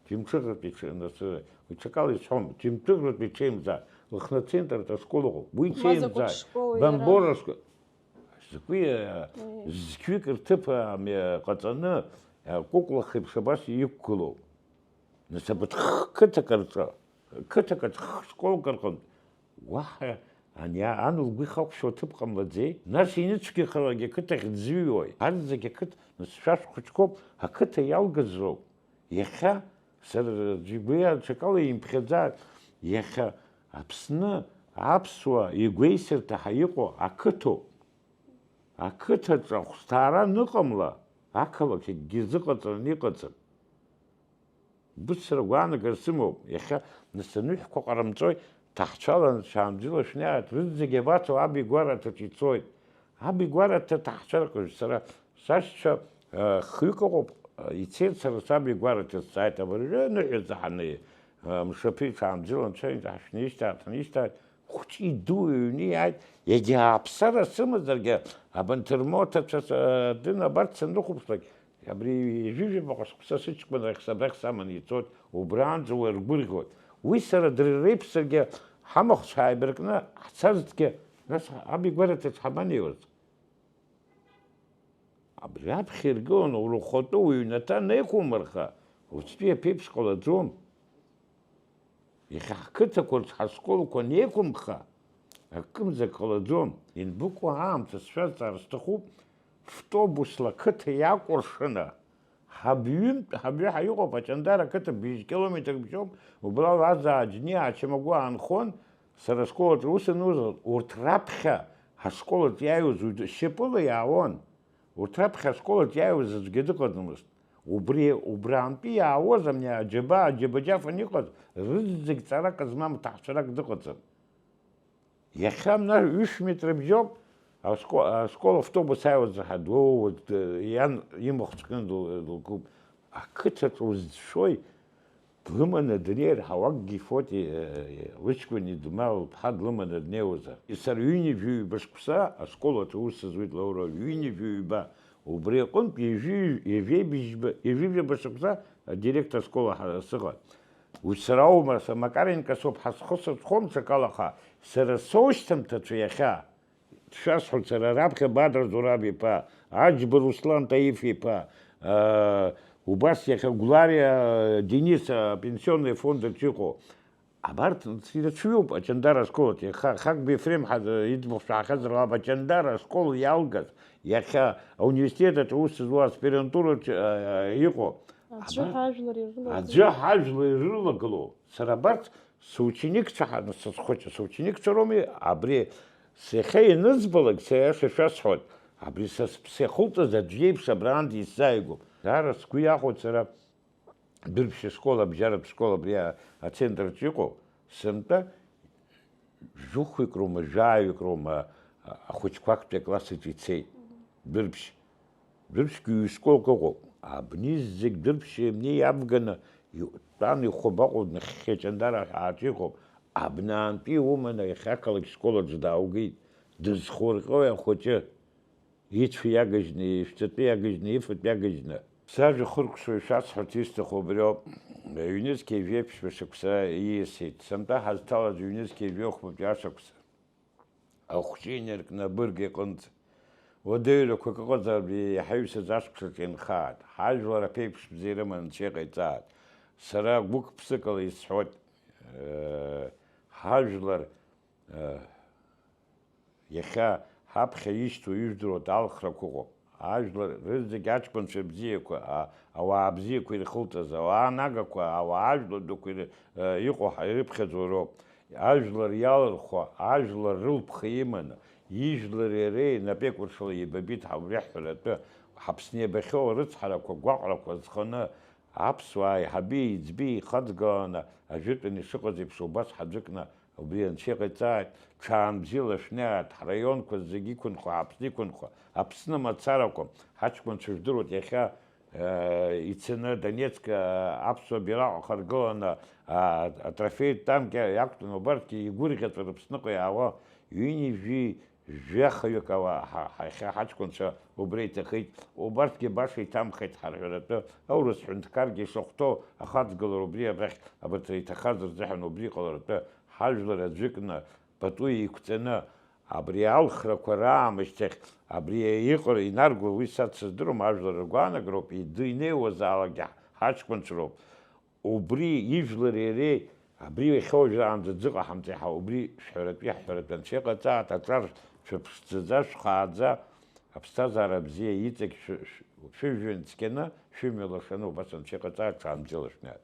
џьымҽыӷратәи ҽ-, нас, уи ҽакала исҳәом, џьымҽыӷратәи ҽеимза, Лыхны ацентртә ашкол ыҟоуп, уи Ма закәытә ҽеимза, школ иара? Бамбора ашкол. Закәи, э, Мм. зқьҩык рҭыԥ, ами, ҟаҵаны, э, кәыкәлах еиԥш абас иқәгылоуп. Нас абарҭ х-, қыҭак рҿы, қыҭак аҿы х-, школк рҟынтә, уаҳа ани а-, ан лгәы ихақәшәо аҭыԥ ҟамлаӡеи? Нас иныцәгьахалак ақыҭахь дзыҩуеи? Арҭ зегь ақыҭ, нас шәа шәхәыҷқәоуп, ақыҭа иалгаз роуп. Иахьа сара џьгәиа ҽакала имԥхьаӡаат, иахьа Аԥсны аԥсуа игәеисырҭа ҳәа иҟоу ақыҭоуп. Ақыҭаҿы ахәсҭаара аныҟамла, ақалақь акгьы зыҟаҵараны иҟаӡам. Быцра гәаанагара сымоуп, иахьа нас аныҳәқәа ҟарымҵои, ҭаҳцәаланы шәаанбзиала шәнеиааит, рызегьы абацо аб игәараҭаҿ ицоит. Аб игәараҭа ҭаҳцәа рҟны сара сашьцәа, э, хҩык ыҟоуп, э, ицеит, сара саб игәараҭа сҵааит, абыржәы аныҳәа заҳаны, э, мшаԥи ҽаанбзиала анцәа ҳшәнеишьҭааит, ҳнеишьҭааит, хәҷи дуи аҩны иааит, егьа аԥсара сымазаргьы, абанҭ рмоҭацәа, э, дын абарҭ санрыхәаԥшлак, Абри ҩажәижәаба шықәса сыҷкәынрахь сабрахь саманы ицоит, убраанӡа уаргәырӷьоит. Уи сара дара реиԥш саргьы ҳамахәцәа ааибаркны ҳцазҭгьы, нас аб игәараҭаҿ ҳабанеиуаз? Абри аԥхьа иргыланы урыхәатәы уҩнаҭа анеиқәумырха, уаҵәтәи аԥеиԥш ҟалаӡом. Иахьа ҳқыҭақәа рҿы ҳашколқәа анеиқәымха, акымзар ҟалаӡом. Ианбыкәу аамҭа сшәазҵаар сҭахуп, втобусла ақыҭа иакәыршаны, ҳабҩынтә, ҳабҩаҳа иҟоуп, Аҷандар ақыҭа бжькилометрк бжьоуп, убрала Азаа, Аџьни, Ачамагәа аанхон, сара ашкол аҿы ус ануз, урҭ раԥхьа ҳашкол аҿы иааиуаз уаҩ шьапыла иаауан. Урҭ раԥхьа ашкол аҿы иааиуаз аӡәгьы дыҟаӡамызт. Убри, убраантәи иаауаз амни аџьабаа, аџьабаџьаф аниҟаз, рызегь ҵарак змам ҭаҳцәарак дыҟаӡам. Иахьа мна ҩышә метр бжьоуп, ашко-, ашкол автобус ааиуаз заҳа дуоуа, д-, иан имахә ҵәҟьаны дыл-, дылкуп. Ақыҭаҿ узӡшои? Длыманы днеир, ҳауакгьы ифоит, лыҷкәын идма лԥҳа длыманы днеиуазар. Сара ҩынҩажәи ҩба шықәса ашкол аҿы аус зуеит, Лаура, ҩынҩажәи ҩба. Убри аҟынтә ҩажәи, ҩажәи быжьба, ҩажәи жәаба шықәса адиректор ашкол аҳа-, сыҟан. Ус сара аума, са Макаренко соуп, ҳа схы сырхом ҽакала, аха сара соушьҭамҭацәа иахьа. Шәасҳәоит сара, раԥхьа Бадра Зураб иԥа, Аџьба Руслан Таиф иԥа, аа, убас иахьа Гәлариа Денис апенсионный фонд аҿы иҟоу. Абарҭ ирацәаҩуп Аҷандара ашкол аҿы. Иаха Хакба Ефрем ҳа-, иӡбахә шәаҳахьазар ҟалап, Аҷандара ашкол иалгаз, иахьа ауниверситет аҿы аус зуа аспирантураҿы, аа, иҟоу. Аӡәы Абарҭ ҳажәлар ирылагылоу. Аӡәы ҳажәлар ирылагылоу. Сара абарҭ Соученикцәа ҳа-, сызхәыҷу соученикцәа роуми, абри сахьа ианызбалак, са иаша шәасҳәоит, абри са сыԥсы иахылҵыз аӡә иеиԥш абраанӡа исзааигәоуп. Даара сгәы иахәоит сара Дәырԥшь ашкол, абжьаратә школ абри а-, ацентр аҿы иҟоу, сынтәа жәохәҩык роума, жәаҩык роума а-, ахәыҷқәа актәи акласс аҿы ицеит. Дәырԥшь. Дәырԥшьгьы ҩ-школк ыҟоуп. Абни зегь Дәырԥшь имни иавганы, иутәан ихәы абаҟоу, нахьхьи Аҷандара ааҿихуп. Абнаантәи иуманы иахьа ақалақь школ аҿы дааугеит. Дызхурҟьои ахәыҷы? Ицәа иагыжьны, ишәҵатәы иагыжьны, ифатә иагыжьны. Сажәа хыркәшоу ишәасҳәарц исҭаху убриоуп. Ҩнызқьи жәеиԥшьба шықәса ииасит. Сынтәа ҳазҭалаз ҩнызқьи жәохәбатәи ашықәса. Ахәҷы инаркны абырг иҟынӡа. Уадаҩрақәак ыҟазар, абри иҳаҩсыз ашықәсаҿы инхааит. Ҳажәлар аԥеиԥш бзиа ирыманы анцәа иҟаиҵааит. Сара гәык-ԥсыкала исҳәоит, э, ҳажәлар, э, иахьа ҳаԥхьа ишьҭоу ижәдыруа алхрақәа ыҟоуп. Ажәлар рызегь аҷкәынцәа бзиақәа, а-, ауаа бзиақәа ирхылҵыз, ауаа нагақәа, ауаа ажәлар дуқәа ир-, э, иҟоу ҳа-, ирыԥхьаӡоу роуп. Ажәлар иалырхуа, ажәлар рылԥха иманы, ижәлари иареи напеикәыршала еибабеит ҳа убри ҳҳәаратәы, ҳаԥсны иабахьоу арыцҳарақәа, гәаҟрақәа зханы, аԥсуаа еиҳаби еиҵби ихаҵгыланы ажәытәан ишыҟаз еиԥш убас ҳаӡәыкны убри анцәа иҟаиҵааит, ҽаанбзиала шәнеиааит, ҳраионқәа зегьы иқәынхо, ҳаԥсны иқәынхо, Аԥсны мацарақәа, ҳаҷкәынцәа жәдыруеит иахьа Ицаны Донецк аԥсуа бираҟ ахаргыланы атрофеитә танк иақәтәаны убарҭгьы игәырӷьаҵәа Рыԥсныҟа иаауа ҩынҩажәи жәахаҩык ауаа ҳа-, ҳа-, иахьа ҳаҷкәынцәа убра иҭахеит. Убарҭгьы баша иҭамхеит ҳарҳәаратәы, аурыс ҳәынҭқаргьы ишахәҭоу ахаҵгылара убри абрахь абарҭ реиҭахаз рзыҳәан убри иҟаларатәы ҳажәлар аӡәыкны пату еиқәҵаны, абри алхрақәа раамышьҭахь, абри иҟара инарго, уи са дсыздыруам, ажәлар ргәаанагароуп, иды инеиуазаалакгьы ҳаҷкәынцәа роуп. Убри ижәлари иареи, абри иахьа уажәраанӡа аӡы ҟаҳамҵеи ҳәа, убри шәҳәаратәы иаҳҳәаратәы анцәа иҟаҵааит, аҿар шәыԥшӡаӡа, шәхааӡа, аԥсҭазаара бзиа иҵегь шәы-, шәы-, шәыжәҩан цқьаны, шәымҩа лашаны, убас анцәа иҟаҵааит, ҽаанбзиала шәнеи.